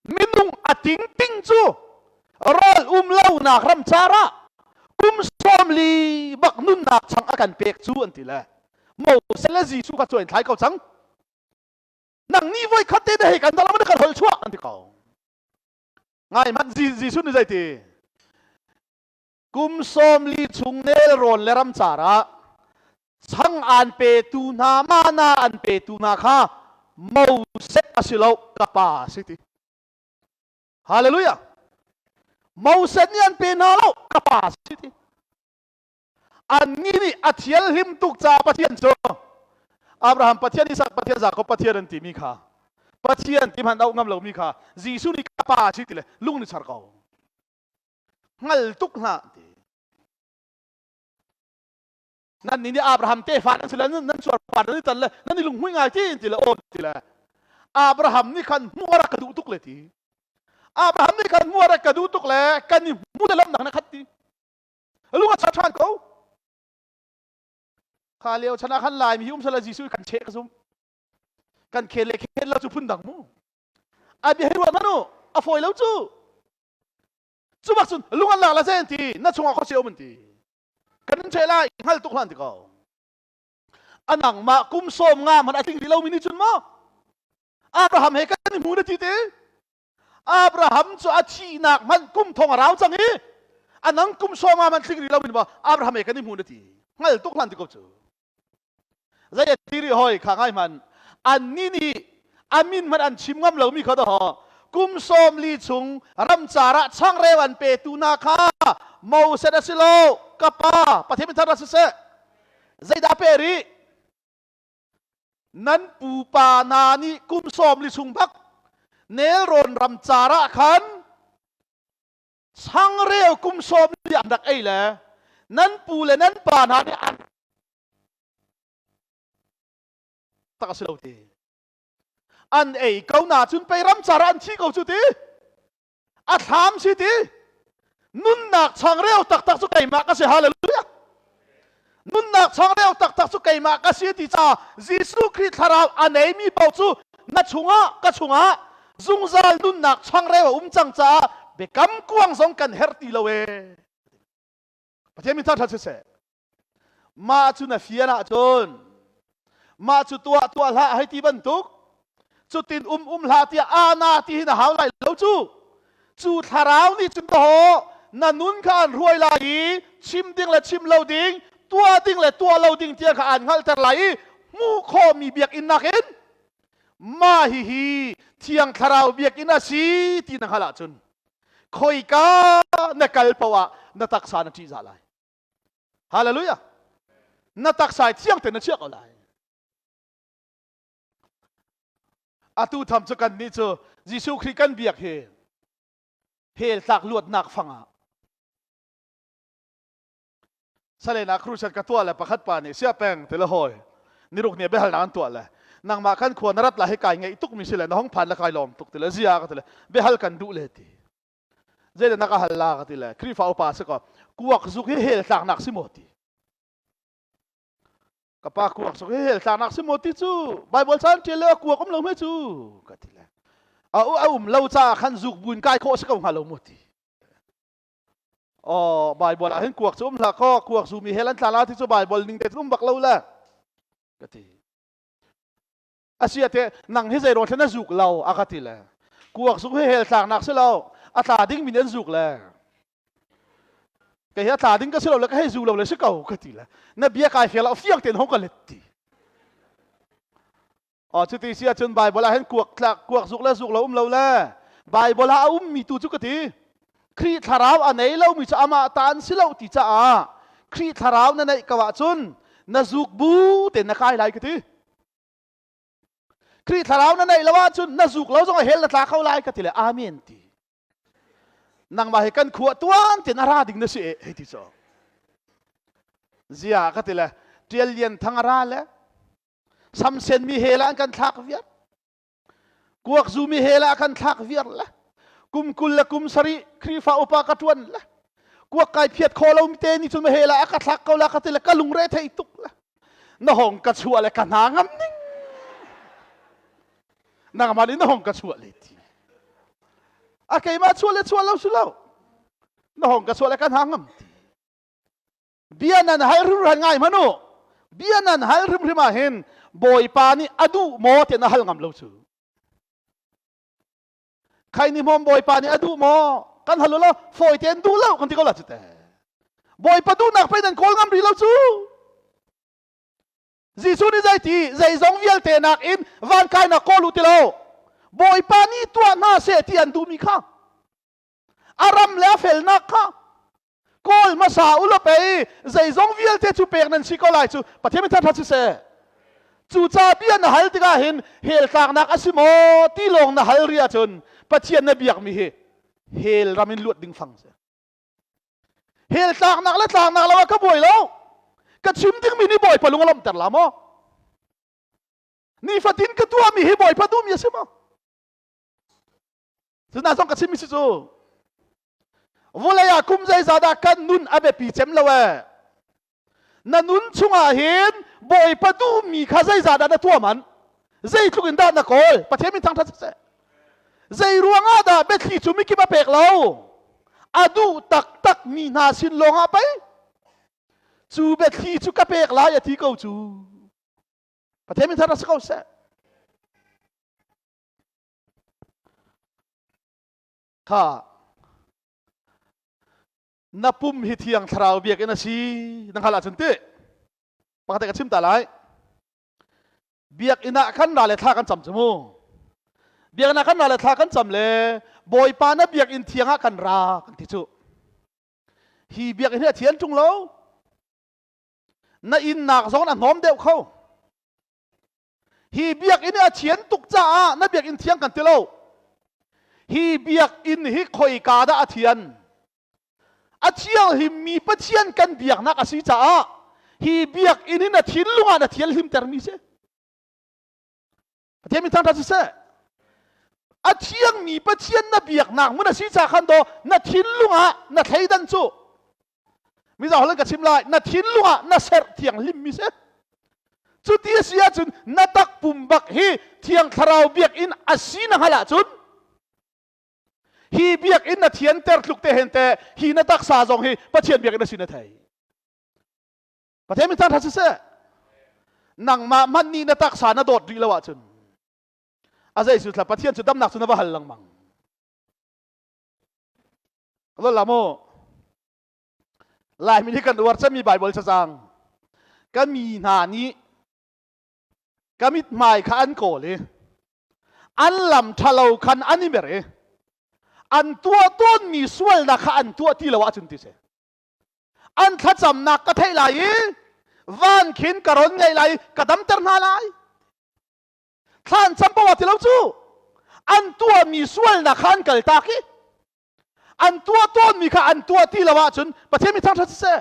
minung a tingting cu rawl um lonak ram car ah kum 40 bak nunnak chang a kan pek cu an ti le Moses le Jesuh kha cuain thlai ko cang. Nang nih voi khat te hei kan dalam kan hol chuah an ti ko. Ngai hmanh. Jesuh nih zeiti? Kum 40 chung nelrawn le ram car ah chang an petu hna, mana an petu hna kha Moses a si lo, ka pa a si ti. Hallelujah! Moses nih an pe hna lo, ka pa a si ti. Annih nih a thianhlim tuk caah Pathian cu Abraham Pathian, Isak Pathian, Jakob Pathian an timi kha, Pathian ti hmanh auh ngam lomi kha Jesuh nih ka pa a si ti le lung ni char ko. Hngal tuk hlah ti. Nan nih Abraham tefa nan si le nan cuarpar nan i tan le nan i lunghmui ngai ti ti le aw ti le Abraham nih khan hmuh a rak ka duh tuk le ti. Abraham nih khan hmuh a rak ka duh tuk le kan i hmu le lamnak na khat ti. Lung a char ṭhan ko. Kha lio chan ah khan Laimi hi um sala Jesuh kan cheh ka zum. Kan khen le khen lo cu phun dang mu. A bia hi ruat hmanh u, a fawi lo cu. Cu bak cun lung an lak la zen ti na chungah khuachia um an ti. Kan in cheh lai hngal tuk hlan ti ko. Anang mah kum 50 hmanh a tling rih lomi nih cun maw Abraham he kan i hmu na ti te. Abraham cu a thihnak hmanh kum thong a rau cang i anang kum 50 hmanh tling rih lomi maw Abraham he kan i hmu na ti. Hngal tuk hlan ti ko cu. Zei a ti rih hoi kha ngai hmanh. Annih nih a min hmanh an chim ngam lomi kha daw kum 40 chung ramcar ah changreu an petu hna kha Moses a si lo, ka pa Pathian min thar siseh. Zeidah pe rih? Nan pupa hna nih kum 40 chung bak nelrawn ramcar ah khan changreu kum 40 an rak ei le nan pu le nan pa hna nih an tak a si lo ti. An ei ko na cun pei ram car ah an thi ko cu ti. A thlam si ti. Nunnak changreu taktak cu keimah ka si. Hallelujah! Nunnak changreu taktak cu keimah ka si ti ca Jesuh Khrih thlarau a neimi paoh cu na chungah, ka chungah zungzal nunnak changreu a um cang caah biakam kuang zong kan herh ti lo ee. Pathian min thangṭhat siseh. Mah cu na fian ahcun mah cu tuah tuah hlah hei ti bantuk, cutin um um hlah tiah ana ti hi na hau lai lo cu. Cu thlarau nih cun dawh na nun kha an hruai lai i chim ding le chim lo ding, tuah ding le tuah lo ding tiang kha an hngalhter lai i hmuh khawhmi biakinn nakin mah hihi Thiang Thlarau biakinn a si ti na hngalh ahcun. Khoika na kal poah na taksa na ṭihzah lai. Hallelujah. Na taksa thiang te na chiah ko lai. Atu tham cu kan nih cu Jesuh Khrih kan biak hi hell tlak luatnak fangah Salena crusade ka tuah le pakhat pa nih sia peng ti le hawi niruk ni biahal an tuah le nangmah kan khua na rat la hi kai ngeih tuk mi si le na hong phan le kai lawm tuk ti le zia ka ti le biahal kan duh le ti zei na ka hal la ka ti le Khrihfa upa si ko kuak zuk hi hel tlak nak si maw ti ka pa kuak zuk hi hel tlak nak si maw ti cu Bible chan ṭial le kuak um lo me cu ka ti le a a um lo ca khan zuk buin kai khawh si ko hnga lo maw ti Oh, Bible ah hin kuak cu um hlah kaw kuak zu mi hel an tla la ti cu Bible ning te um bak lo le ka ti. Asia te nang hi zei ro thlen na zuk lo a ka ti le kuak zuk hi hel tlak nak si lo a tla ding min an zuk le kei hi a tla ding ka si lo le ka hei zu lo le si ko ka ti le na bia kai fial a fiang ten hong ka let ti Oh, cuti si ahcun Bible ah hin kuak tlak kuak zuk le zuk lo um lo le Bible ah a ummi tu cu ka ti. Khrih thlarau a nei lomi cu amah ta an si lo ti caah Khrih thlarau na neih ko ahcun na zuk bu te na kai lai ka ti. Khrih thlarau na neih lo ahcun na zuk lo zong a hell na tla kho lai ka ti le amen ti. Nangmah hi kan khua tuan tin a ra ding na si e hei ti cu. Zia ka ti le Tial Lian Thang a ra le Samsen mi hel ah an kan thlak viar. Kuak zu mi hel ah kan thlak viar le. Kum 20 le kum 70 Khrihfa upa ka ṭuan le. Kuak kai phiat kho lo te ni cun hel ah a ka thlak ko la ka ti le ka lungre thei tuk le. Na hong ka chuah le ka hna ngam ning. Nangmah nih na hong ka chuah le ti. A keimah chuah le chuah lo si lo. Na hong ka chuah le ka hna ngam ti. Bia nan hal hrimhrim ngai hmanh u. Bia nan hal hrimhrim ah hin Bawipa nih a duh maw ti na hal ngam lo cu. Khai ni hmawm Bawipa nih a duh maw? Kan hal lo fawi tein duh lo kan ti ko la cu te. Bawipa duhnak pei nan kawl ngam rih lo cu. Jesuh nih zeiti zeizong vialte nakin van kainak kawl u ti lo. Bawipa nih tuah hna seh ti an duhmi kha a ram le a felnak kha kawl hmasa u law pei zeizong vialte cu pek nan si ko lai cu Pathian min thangṭhat siseh cu ca bia na hal tikah hin hell tlaknak a si maw ti lawng na hal ri ahcun Pathian na biakmi hi hell ram in luat ding fang si hell tlaknak le tlaknak lo ah ka buai lo ka chim dingmi nih Bawipa lung a lawmhter la maw nifatin ka tuahmi hi Bawipa duhmi a si maw Cuna zong ka chimmi si cu vulei ah kum zeizah dah kan nun a biapi cem lo ee. Na nun chungah hin Bawipa duhmi kha zeizah dah na tuah man? Zeitluk in dah na kawl? Pathian min thangṭhat siseh. Zei ruangah dah biathli cu mikip a pek lo? A duh taktak mi hna sin lawngah pei cu biathli cu ka pek lai a ti ko cu. Pathian min thangṭhat si ko seh. Kha na pum hi thiang thlarau biakinn a si na hngalh ahcun ti pakhat ka chim ta lai biakinn ah khan ra le thla kan cam cu mu biakinn ah khan ra le thla kan cam le bawipa na biakinn thiang ah kan ra kan ti cu hi biakinn hi a thian ṭung lo na innak zong a hnawm deuh kho Hi biakinn hi a thian tuk caah na biakinn thiang kan ti lo. Hi biakinn hi khoika dah a thian? A thianghlimmi Pathian kan biaknak a si caah hi biakinn hi na thinlung ah na thianhlimtermi si. Pathian min thangṭhat siseh. A thiangmi Pathian na biaknak hmun a si ca khan daw na thinlung ah na thleidan cu Mizo holh in ka chim lai na thinlung ah na serh thianghlimmi si cuti a si ahcun na takpum bak hi thiang thlarau biakinn a si na hngalh ahcun hi biakinn na thianter tluk te hen te hi na taksa zong hi Pathian biakinn a si na thei Pathian min thangṭhat siseh nangmah hmanh nih na taksa na dawt rih lo ahcun a zei su thla Pathian cu damnak cu na va hal lengmang Lo mu. Laimi nih kan uar cemmi Baibal cacang. Ka mi hna nih ka mithmai kha an kawl i an lam ṭhalo khan an i mer i An tuah tawnmi sualnak kha an tuah ti lo ahcun ti si. An thlacamnak ka theih lai i van khin ka ron ngei lai i ka damter hna lai. Thla an cam poah ti lo cu. An tuahmi sualnak kha an kaltak i an tuah tawnmi kha an tuah ti lo ahcun Pathian mi thangṭhat siseh.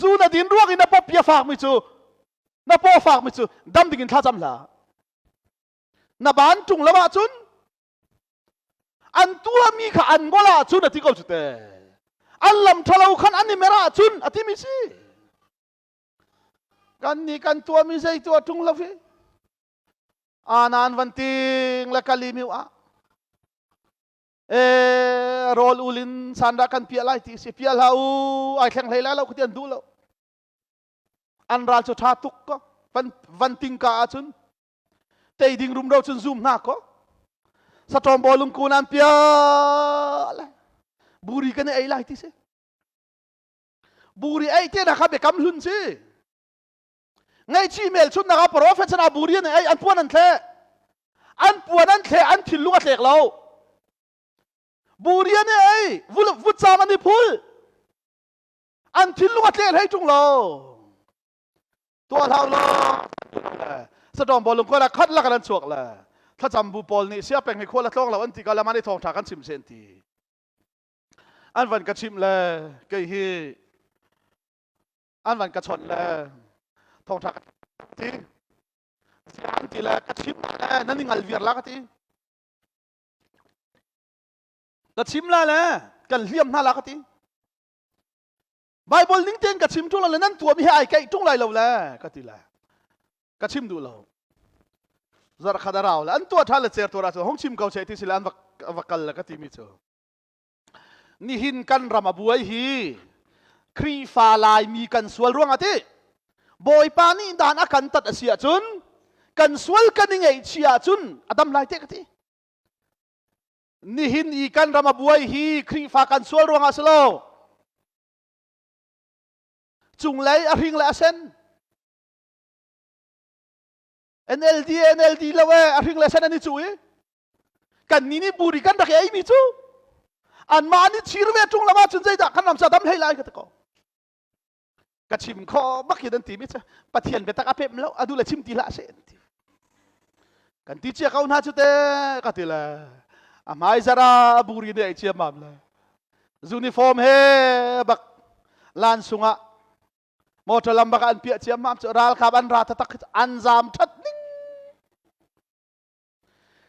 Zu na din ruang in na pawpi a fakmi cu na paw a fakmi cu dam ding in thla cam hlah. Na ban ṭung lo ahcun an tuahmi kha an ngol ahcun a ti ko cu te. An lam ṭhalo khan an i mer ahcun a timi si. Kan nih kan tuahmi zei tuah ṭung lo hi. Anan van ting le kalimiu ah e rawl ulin sanra kan piah lai ti si piah hlah u ai thleng hlei lai lo ti an duh lo an ral cu tha tuk ko van van ting ka ahcun tei ding rumro cun zoom hna ko satawm bawlung kun an piah lai buri kan ei lai ti si buri ei te na kha biakam hlun si Ngaihchih hmelchunhnak ah profet chan ah buri an ei, an puan an thleh. An puan an thleh, an thinlung a tlek lo. Buri an ei, vutcaam an i phul. An thinlung a tleh hlei ṭung lo. Tuah hlau lo. Satawm bawlung kual ah khat lak an chuak le thlacam bu pawl nih sia peng hi khual a tlawng lo an ti ka laman i thawngṭha kan chim sen ti. An van ka chimh le kei hi an van ka chawnh le thawngṭha ka ti an ti le ka chim le nan i ngal viar la ka ti ka chim la le kan hliam hna la ka ti Bible ning tein ka chim ṭung le nan tuahmi he ai keih ṭung lai lo le ka ti le ka chim duh lo zarh khat a rau le an tuah ṭhan le cer tuah cu hong chim ko che ti si le an va kal le ka ti mi cu Nihin kan ram a buai hi Khrihfa Laimi kan sual ruangah ti Bawipa nih dan a kan tat a si ahcun kan sual kan i ngaihchih ahcun a dam lai te ka ti. Nihin i kan ram a buai hi Khrihfa kan sual ruangah si lo. Cunglei a hring le a sen. NLD NLD lo e a hring le sen an i cu i kan ni nih buri kan rak ei mi cu anmah nih chir ve ṭung lam ahcun zeidah kan ram sa dam hlei lai ka ti ko ka chim kho bak hi nan ti mi cu pathian biatak a pem lo adu le chim ti hlah seh ti kan ti cia ko hna cu te ka ti le a hmai zara buri ne ai cia mam le uniform he bak lan sungah motor lam bak an piah ciam mam cu ralkap an ra tatak an zam that ning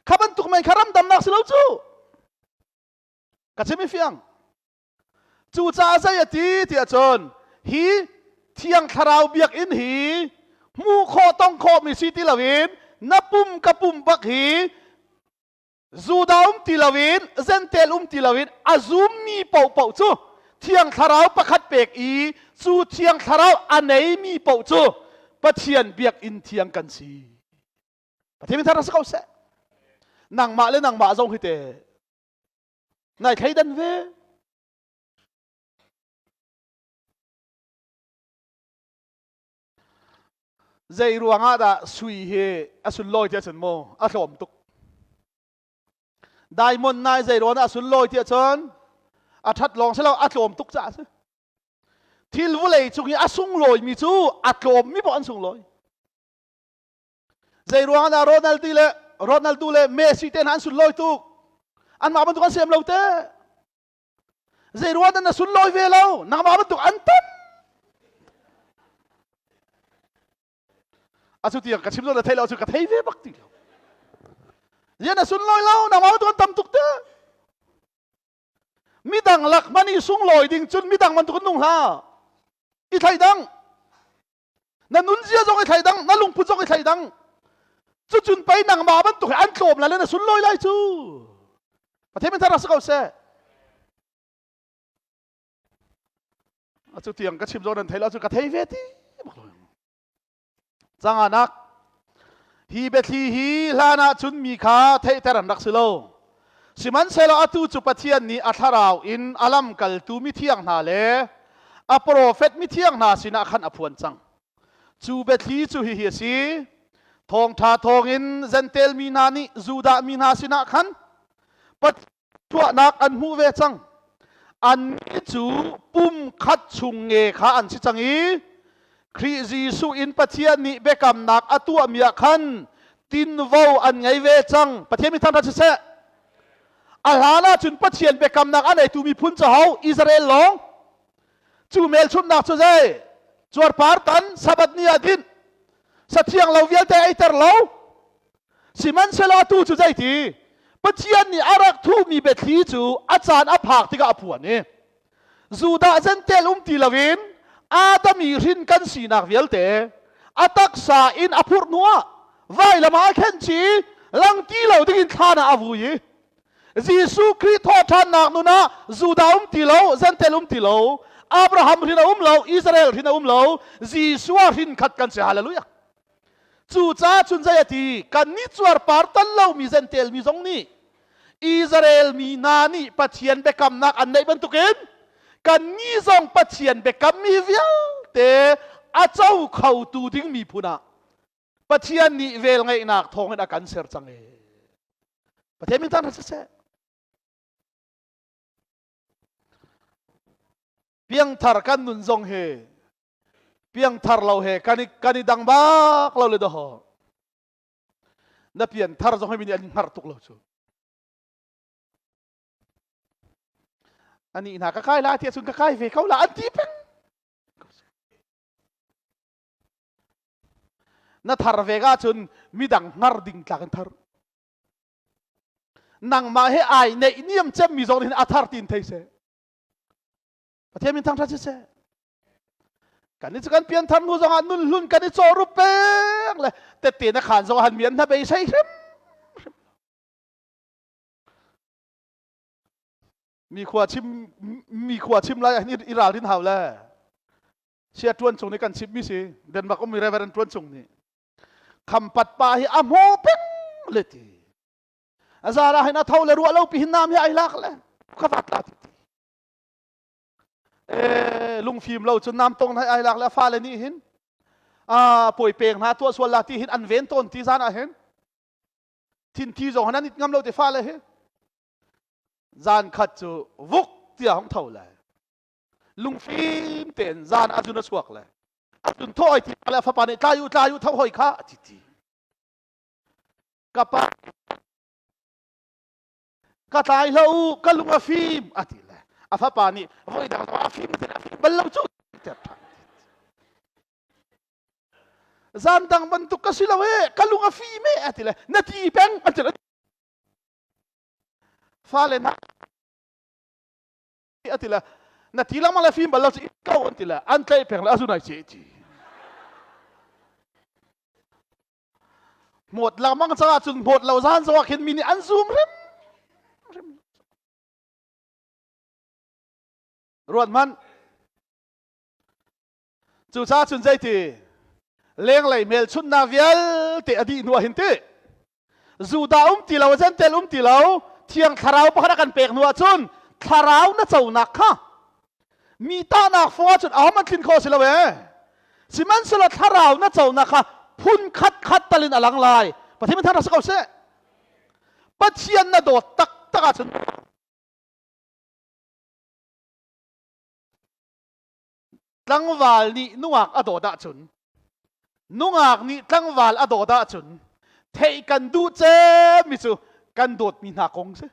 Kha bantuk mei kha ramdamnak si lo cu. Ka chim i fiang. Cucaah zei a ti tiah cun hi thiang thlarau biakinn hi hmuh khawh tong khawh mi si ti loin na pum ka pum bak hi Judah um ti loin Gentile um ti loin a zummi paohpaoh cu thiang thlarau pakhat pek i cu thiang thlarau a neimi paoh cu Pathian biakinn thiang kan si. Pathian min thar si ko seh. Nangmah le nangmah zong hi te nai thleidan ve. Zei ruangah dah sui hi a sunlawi tiah cun maw a tlawm tuk. Diamond nai zei ruangah a sunlawi tiah cun a ṭhat lawng si lo a tlawm tuk caah a si. Thil vulei cung i a sunglawimi cu a tlawmmi poh an sunglawi. Zei ruang ah Ronaldo le Ronaldo le Messi te hna an sunlawi tuk. Anmah bantuk an sem lo te. Zei ruang na sunlawi ve lo? Nangmah bantuk an tam. Acu tiang ka chim lo na thei lo cu ka thei ve bak ti lo. Zian na sunlawi lo nangmah bantuk an tam tuk te. Midang lak man i sunglawi ding cun midang bantuk an nung hlah. I thlai dang. Na nunzia zong i thleidang, na lungput zong i thleidang. Cucun pei nangmah bantuk hi an tlawm lai le na sunlawi lai cu. Pathian min thar si ko seh. Atu tiang ka chim zong nan thei lo cu ka thei ve ti. Canganak hi biathli hi hlan ah cun mi kha theihter an rak si lo. Sihmanhsehlaw atu cu Pathian nih a thlarau in a lamkaltu mithiang hna le a profet mithiang hna sinah khan a phuan cang. Cu biathli cu hihi a si. Thawngṭha thawngin Jentail mi hna nih Judah mi hna sinah khan Pathian. Tuahnak an hmuh ve cang. Annih cu pum khat chung nge kha an si cang i Khrih Jesuh in Pathian nih biakamnak a tuahmi ah khan tinvo an ngei ve cang. Pathian mi thangṭhat siseh. A hlan ahcun Pathian biakamnak a neitu miphun cu ho? Israel lawng. Cu hmelchunhnak cu zei? Cuarpar tan, Sabbath ni ah dinh, sathiang lo vialte eiter lo. Sihmanhsehlaw atu cu zeiti? Pathian nih a rak thuhmi biathli cu a caan a phak tikah a phuan i Judah Jentail um ti loin Adam i hrin kan sinak vialte a taksa in a phurh hnuah vailam ah a khenh chih i lang ti lo dingin thlan ah a vui i Jesuh Khrih thawhṭhannak nun ah Judah um ti lo, Jentail um ti lo, Abraham hrin a um lo, Israel hrin a um lo, Jesuh ah hrin khat kan si. Hallelujah. Cucaah cun zei a ti? Kannih cuarpar tan lomi Jentail mi zong nih Israel mi hna nih Pathian biakamnak an neih bantukin kannih zong Pathian biakammi vialte a co khotu ding miphun ah Pathian nih velngeihnak thawngin a kan ser cang e. Pathian min thangṭhat siseh. Piangthar kan nun zong hi piangthar lo he kan i kan i dang bak lo le daw na pianthar zong hi mi nih an hngar tuk lo cu ani hna ka kai la ti cun ka kai ve ko la an ti peng na thar ve ka cun midang hngar ding tlak in thar nangmah he ai neih niam cem mi zong hin a thar tin thei se Pathian min thangṭhat siseh. Kan i cu kan pianthar hnu zongah nun hlun kan i cawh rup peng le tette na khaan zongah han mi an hnabei sei hrim hrim. Mi khua chim mi khua chim lai ah i ralrin hau le sia tuan chung nih kan chim mi si Denmark um mi Reverend tuan chung nih khampat pa hi a hmaw peng le ti azara hin a tho le ruah lo pi hin nam hi ai lak le ka vat la ti lungfim lo cun nam tong hai ai lak le fale nih hin a poi pek hna tuah sual la ti hin an ven tawn ti zan ah hin thin thi zong han it ngam lo te fale hi zan khat cu vuk tia hong tho le lungfim ten zan azun a chuak le azun tho ai ti le fapa nih tlayu tlayu tho hoi kha ti ti ka pa ka tlai hlah u ka lung a fim a ti le a fapa nih voi dang a fim ti a fim bal lo cu ter ṭhan zan dang bantuk ka si lo e ka lung a fim e a ti le na ti peng a ti le fale na a ti le na ti lengmang le fim bal lo cu ko an ti le an tlaih peng le a zun ai ce ti Hmawt lengmang caah cun hmawt lo zan zongah khin mi nih an zum hrim hrim. Ruat hmanh. Cucaah cun zeiti lenglei hmelchunhnak vialte a dih hnu ah hin ti Judah um ti lo Jentail um ti lo Thiang Thlarau pakhat a kan pek hnu ah cun thlarau na conak kha mi tahnak fung ahcun ahohmanh tlin khawh si lo ee sihmanhsehlaw thlarau na conak kha phun khat khat tal in a lang lai Pathian min thangṭhat si ko seh Pathian na dawt taktak ahcun tlangval nih nungak a dawt ahcun nungak nih tlangval a dawt ahcun theih kan duh cemmi cu kan dawtmi hna kong si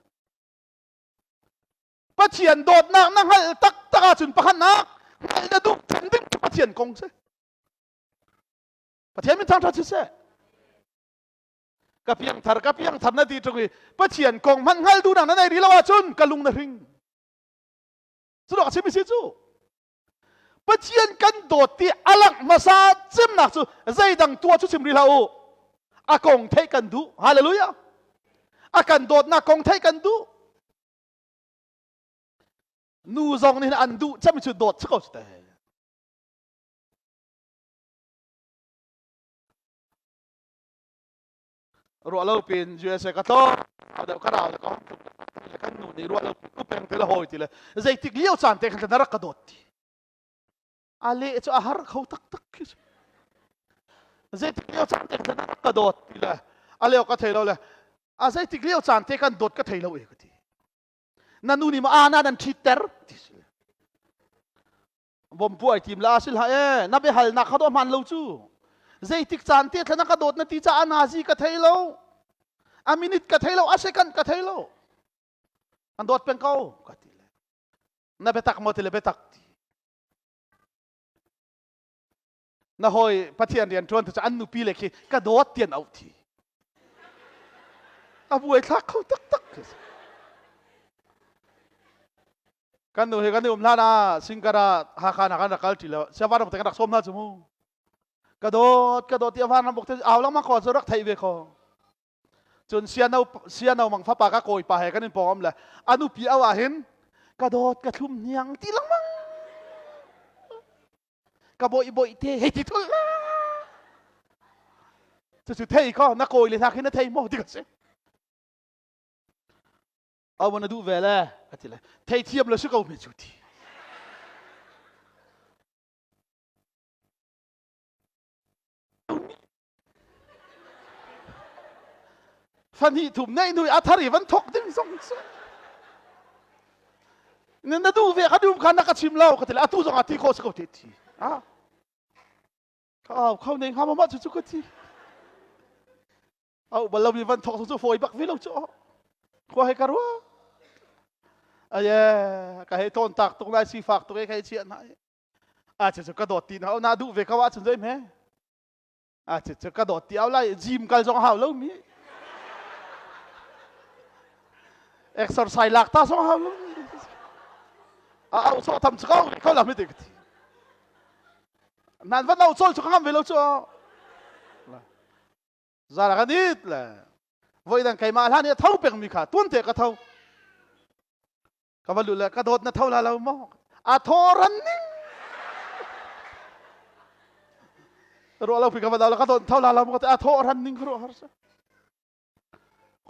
Pathian dawtnak na hngalh taktak ahcun pakhatnak hngalh na duh cem ding cu Pathian kong si. Pathian min thangṭhat siseh. Ka piangthar ka piangthar na ti ṭung i Pathian kong hmanh hngal duhnak na nei rih lo ahcun ka lung na hring. Cu a chim si cu. Pathian kan dawt ti a langh hmasa cemnak cu zeidang tuah cu chim rih hlah u. A kong theih kan duh. Hallelujah. A kan dawtnak kong theih kan duh. Nu zong nih an duh cem cu dawt si ko cu te. Ruah lo pin USA ka tlo deuh ka rau le ka hong kan nu nih ruah lo ku peng te le hawi ti le zeitik lio caan te khan na rak ka dawt ti a le cu a har kho taktak khi zeitik lio caan te khan na rak ka dawt ti le a leo ka thei lo le a zeitik lio caan te kan dawt ka thei lo e ka ti. Na nu nih ma ana nan ṭhitter ti si. Bom puai tim la sil ha e na biahal nak kha do hman lo cu. Zeitik caan te thla na ka dawt na ti ca anazi ka thei lo. A minute ka thei lo, a second ka thei lo. An dawt peng ko ka ti le. Na biatak maw ti le biatak ti. Na hawi Pathian rian ṭuan tu cu an nupi le khi ka dawt tian auh thi. A buai thlak kho taktak. Kan nu he kan i um hlan ah Singkara Hakha na kan rak kal ṭi lo. Siavan ram te kan rak sawm hna cu mu. Ka dawt, ka dawt ti avan ram buk te au lengmang ko cu rak theih ve ko. Cun siano siano mang fapa ka kawipa he kan in pawng am le a nupi au ah hin ka dawt ka thlum hniang ti lengmang. Ka boi boi te hei ti thul. Cucu thei ko na kawi le hna khi na thei maw ti ka si. Aw na duh ve le ka ti le thei thiam lo si ko me cu ti. Fahnih thum nei nui a thar i van thok ding zong cu na duh ve ka dum kha na ka chim lo ka ti le atu zong a ti kho si ko te ti a ka au kho nei hnga ma cu cu ka ti au bal lo mi van thok cu fawi bak ve lo cu khua he ka rua aye ka hei ton tak tuk lai si fak tuk e kai chiah na a che cu ka dawt ti na na duh ve ko ahcun zei hme a che cu ka dawt ti au lai gym kal zong hau lo mi exercise lak ta zong hau lo a au so tham chu ko ko la mi ti nan van au chol chu ka ngam ve lo chu zara kan it le voi dang keimah hlan i a tho peng mi kha tuan te ka tho ka va lu le ka dawt na tho la lo maw a tho ran ning ruah lo pi ka va dau la ka dawt tho la lo maw a tho ran ning ka ruah har sa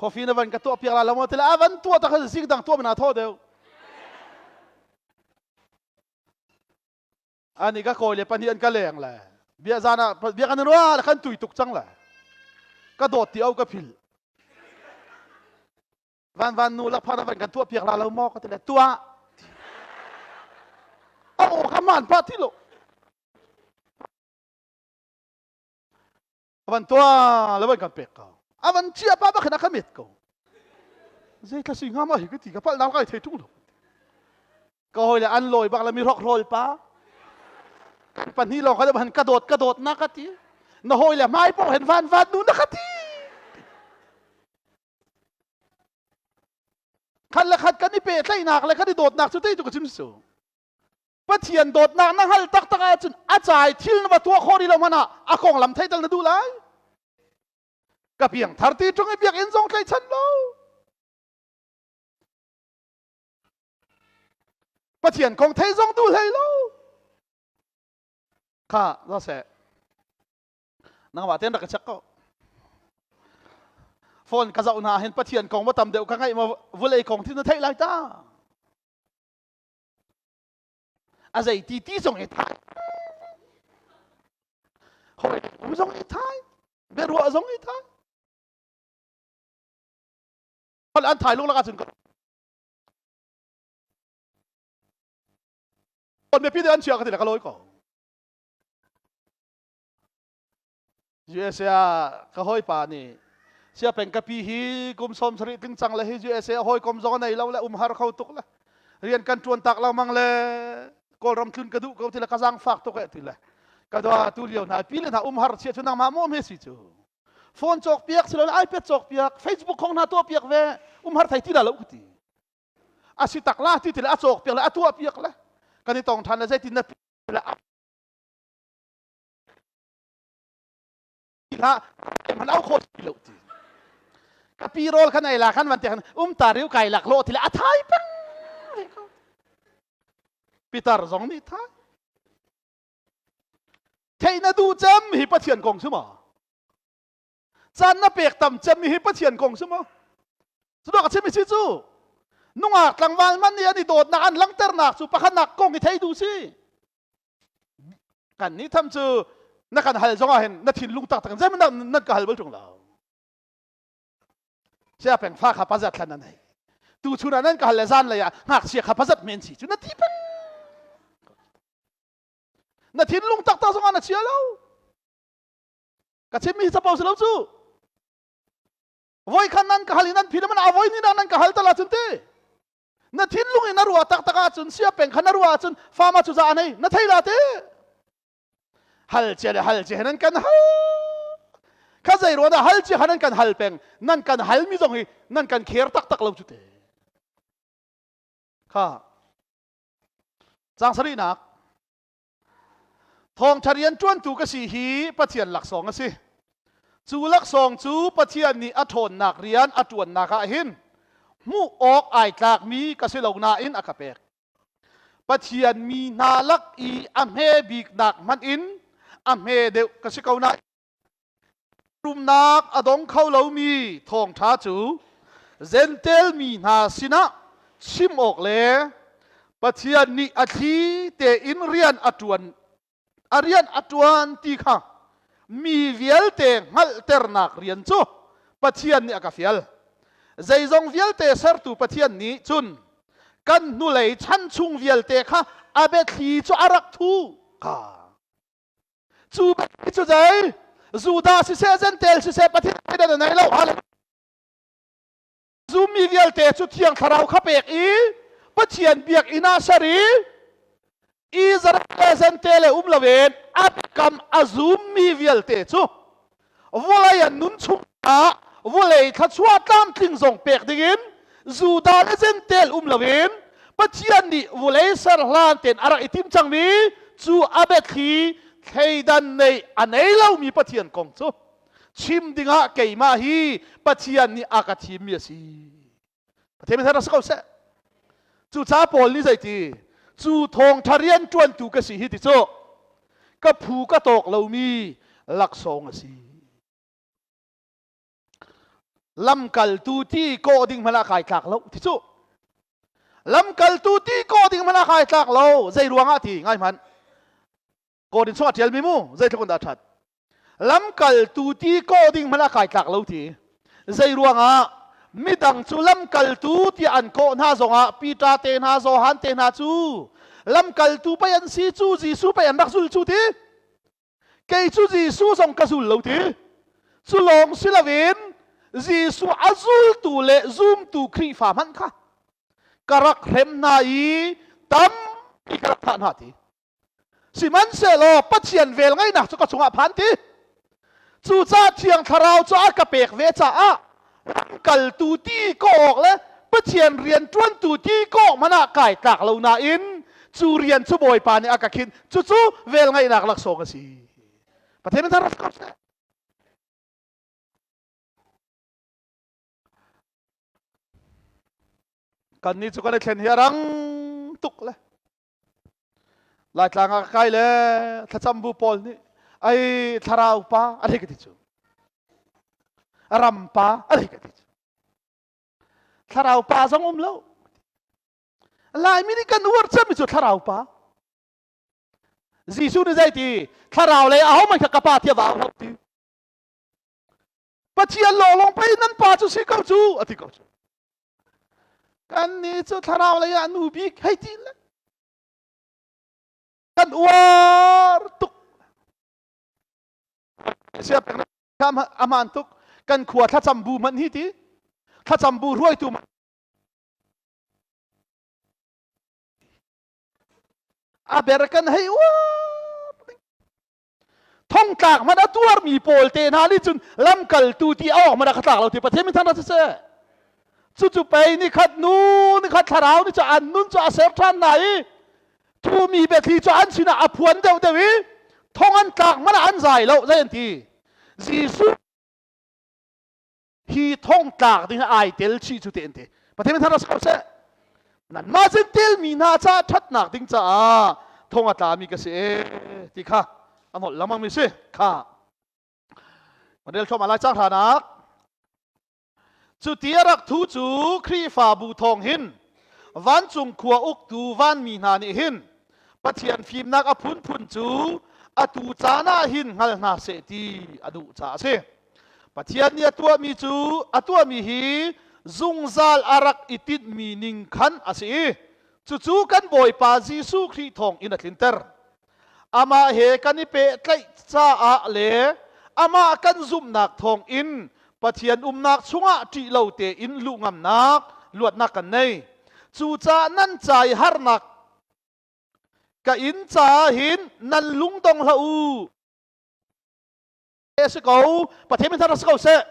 coffee na van ka tuah piak la lo maw tila a van tuah ta kha sing dang tuah mana tho deu ani ka kawi le pahnih an ka leng le bia zan ah bia kan ruah le kan tui tuk cang le ka dawt ti au ka phil van van nu lakphak van kan tuah piak la lo maw ka ti le tuah a aw kha man pa ti lo van tuah le van kan pek ko a van chia pa bak hin a ka met ko zei thla si nga ma hi ka ti ka palh nau kai thei tung lo ka hoi le an lawi bak le mi hrok pa kan pahnih lawng kha han ka dawt ka dawt na ka ti na hawi le hmai pawh hen van van nu na ka ti khat le khat kan i pehtlaihnak le kan i dawtnak cu tei tu ka chim su Pathian dawtnak na hngal taktak ahcun a cai thil na va tuah khawh rih lo hmanh ah a konglam theital na duh lai ka piang thar ti ṭung i biakinn zong tlaihchan lo Pathian kong thei zong duh hlei lo kha za seh nangmah ten rak ka check ko phone ka zoh hna hin Pathian kong ma tam deuh ka ngaih ma vulei kong thi na theih lai ta a zei ti ti zong i thai hoi um zong i thai biaruah zong i thai an thai lung lakah cun mipi an chia ka ti le ka lawi ko USA ah ka hawipa nih siapeng ka pi hi kum 70 tling cang le hi USA hawikom zong a nei lo le um har kho tuk le rian kan ṭuan tak lo mang le Kawlram tlun ka duh ko ti le ka zaangfak tuk eh ti le ka dua tu lio hna pi le hna um har chia cu nangmah maw me si cu phone cawk piak si lo le iPad cawk piak Facebook khong hna tuah piak ve um har thei ti la lo ka ti a si tak la ti ti le a cawk piak le a tuah piak le kan i tong ṭhan le zeitin na le hlah man au kho ti lo ti ka pi rol khan ei la khan van te khan um ta riu kai lak lo ti le a thai peng Peter zong nih thai thei na du cem hi Pathian kong si ma caan na pek tam cem hi Pathian kong si ma cu ka chim si cu nungak tlangval man nih an i dawtnak an langternak cu pakhatnak kong i thei du si kan nih tham cu na kan hal zong ah hin na thinlung taktak in zeihmanh nan ka hal bal ṭung lo sia peng fa kha pazat thlan nan hei. Tu chun ah nan ka hal le zan lei ah ngakchia kha pazat men si cu na ti peng. Na thinlung taktak zong ah na chia lo. Ka chimmi hi capo si lo cu. Voi khan nan ka hal i nan phi man a voi ni nan ka hal tal ahcun te. Na thinlung in na ruah taktak ahcun sia peng kha na ruah ahcun fama cu za anei na thei la te. Hal cia le hal cia nan kan hal. Kha zei ruah dah hal cia kha nan kan hal peng nan kan hal mi zong hi nan kan kher taktak lo cu te. Kha Caang sarihnak Thawngṭha rianṭuantu ka si hi Pathian laksawng a si. Cu laksawng cu Pathian nih a ṭhawnnak rian a ṭuannak ah hin hmuh awk ai tlakmi ka si lo nain a ka pek. Pathian mi hna lak i a hme biknak hmanh in a hme deuh ka si ko nain Rumnak a dong kho lomi thawngṭha cu Jentail mi hna sinah chim awk le Pathian nih a thli tein rian a ṭuan a rian a ṭuan ti kha mi vialte hngalhternak rian cu Pathian nih a ka fial. Zeizong vialte sertu Pathian nih cun kan hnulei chan chung vialte kha a biathli cu a rak thu kha. Cu cu zei Judah siseh Jentail siseh Pathian dan a nei lo. Hallelujah. Zummi vialte cu Thiang Thlarau kha pek i Pathian biakinn ah ser i Israel le Jentail le um loin a kam a zummi vialte cu vawlei an nun chung ah vawlei thluachuah tlamtling zong pek dingin Judah le Jentail um loin Pathian nih vawlei ser hlan tein a rak i tim cangmi cu a biathli thleidan nei a nei lomi Pathian kong cu chim dingah keimah hi Pathian nih a ka thimmi a si. Pathian mi rak si ko seh. Cu ca Paul nih zeiti cu thawngṭha rian ṭuantu ka si hi ti cu ka phu ka tawk lomi laksawng a si. Lamkaltu ti kawh ding hmanh ah kai tlak lo ti cu. Lamkaltu ti kawh ding hmanh ah kai tlak lo zei ruangah ti ngai hmanh. Korin chung a ṭialmi mu zeitluk in dah ṭhat. Lamkaltu ti kawh ding hmanh ah kai tlak lo ti. Zei ruangah midang cu lamkaltu tiah an kawh hna zongah Peter te hna Johan te hna cu lamkaltu pei an si cu Jesuh pei an rak zul cu ti. Kei cu Jesuh zong ka zul lo ti. Cu lawng si loin Jesuh a zultu le zumtu Khrihfa hmanh kha ka rak hrem hna i tampi ka rak thah hna ti. Sihmanhsehlaw Pathian velngeihnak cu ka cungah phan ti. Cucaah Thiang Thlarau cu a ka pek ve caah lamkaltu ti ka awk le Pathian rian ṭuantu ti ka awk hmanh ah kai tlak lo nain cu rian cu Bawipa nih a ka khinh. Cucu velngeihnak laksawng a si. Pathian min rak ko seh. Kannih cu kan i thlen hi a rang tuk le Laitlang ah ka kai le thlacam bu pawl nih ai thlarau pa a hei ka ti cu. Ram pa a hei ka ti cu. Thlarau pa zong um lo. Laimi nih kan uar cemmi cu thlarau pa. Jesuh nih zei ti thlarau lei ahohmanh kha ka pa tiah va au hlah ti. Pathian lawnglawng pei nan pa cu si ko cu a ti ko cu. Kan nih cu thlarau lei ah nu bik hei ti le kan uar tuk. Sia pek aman tuk kan khua thlacam bu hmanh hi ti thlacam bu ruaitu a ber kan hei uar thongtlak hmanh a tuarmi pawl te hna nih cun lamkaltu ti awk hmanh a ka tlak lo ti Pathian min thangṭhat siseh cucu pei ni khat nu ni khat thlarau nih cu an nun cu a ser ṭhan hna i thumi biathli cu an sinah a phuan deuh deuh i thong an tlak hmanh ah an zai lo zei an ti Jesuh hi thong tlak ding ai tel chih cu te an ti Pathian min thangṭhat si ko seh nanmah sin telmi hna caah ṭhatnak ding caah thong a tlami ka si e ti kha a nolh lengmang mi si kha rel thluahmah lai cang hranak cu ti a rak thu cu Khrihfabu thawng hin vancung khua uktu vanmi hna nih hin Pathian fimnak a phunphun cu atu caan ah hin hngal hna seh ti a duh caah a si. Pathian nih a tuahmi cu a tuahmi hi zungzal a rak i tinhmi ning khan a si i cucu kan Bawipa Jesuh Khrih thawng in a tlinter. Amah he kan i pehtlaih caah le amah kan zumhnak thawng in Pathian umnak chungah ṭih lo tein luh ngamnak luatnak kan nei. Cucaah nan ca i harnak ka inn caah hin nan lung dong hlah u. Si ko, Pathian min thar si ko seh.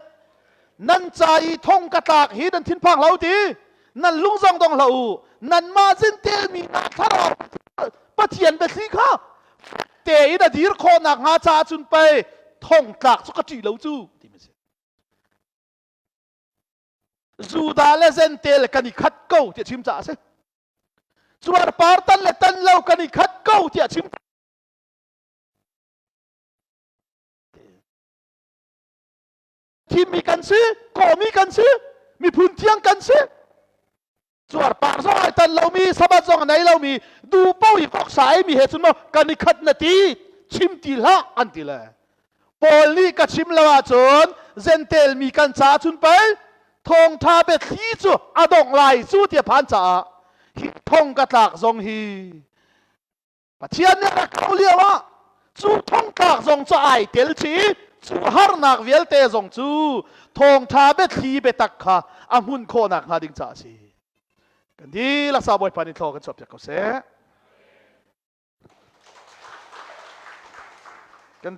Nan ca i thong ka tlak hi nan thinphang hlah u ti. Nan lung zong dong hlah u. Nanmah zintel mi hna thlarau Pathian biathli kha tein a dir khawh nakhnga caah cun pei thong tlak cu ka ṭih lo cu timi si. Judah le Zentel kan i khat ko tiah chim caah a si. Cuarpar tan le tan lo kan i khat ko tiah chim. Thimmi kan si, kawhmi kan si, miphun thiang kan si. Cuarpar zong ai tan lomi, sabat zong a nei lomi, duh paoh i voksa eimi he cun maw kan i khat na ti, chim ti hlah an ti le. Paul nih ka chim lo ahcun Zentel mi kan caah cun pei thawngṭha biathli cu a dongh lai cu ti a phan caah hi thong ka tlak zong hi Pathian nih rak ko lio ah cu thongtlak zong cu ai tel chih cu harnak vialte zong cu thawngṭha biathli biatak kha a hmun khawh nakhnga ding caah a si. Kan dihlak sa Bawipa nih thlaw kan chuahpiak ko seh.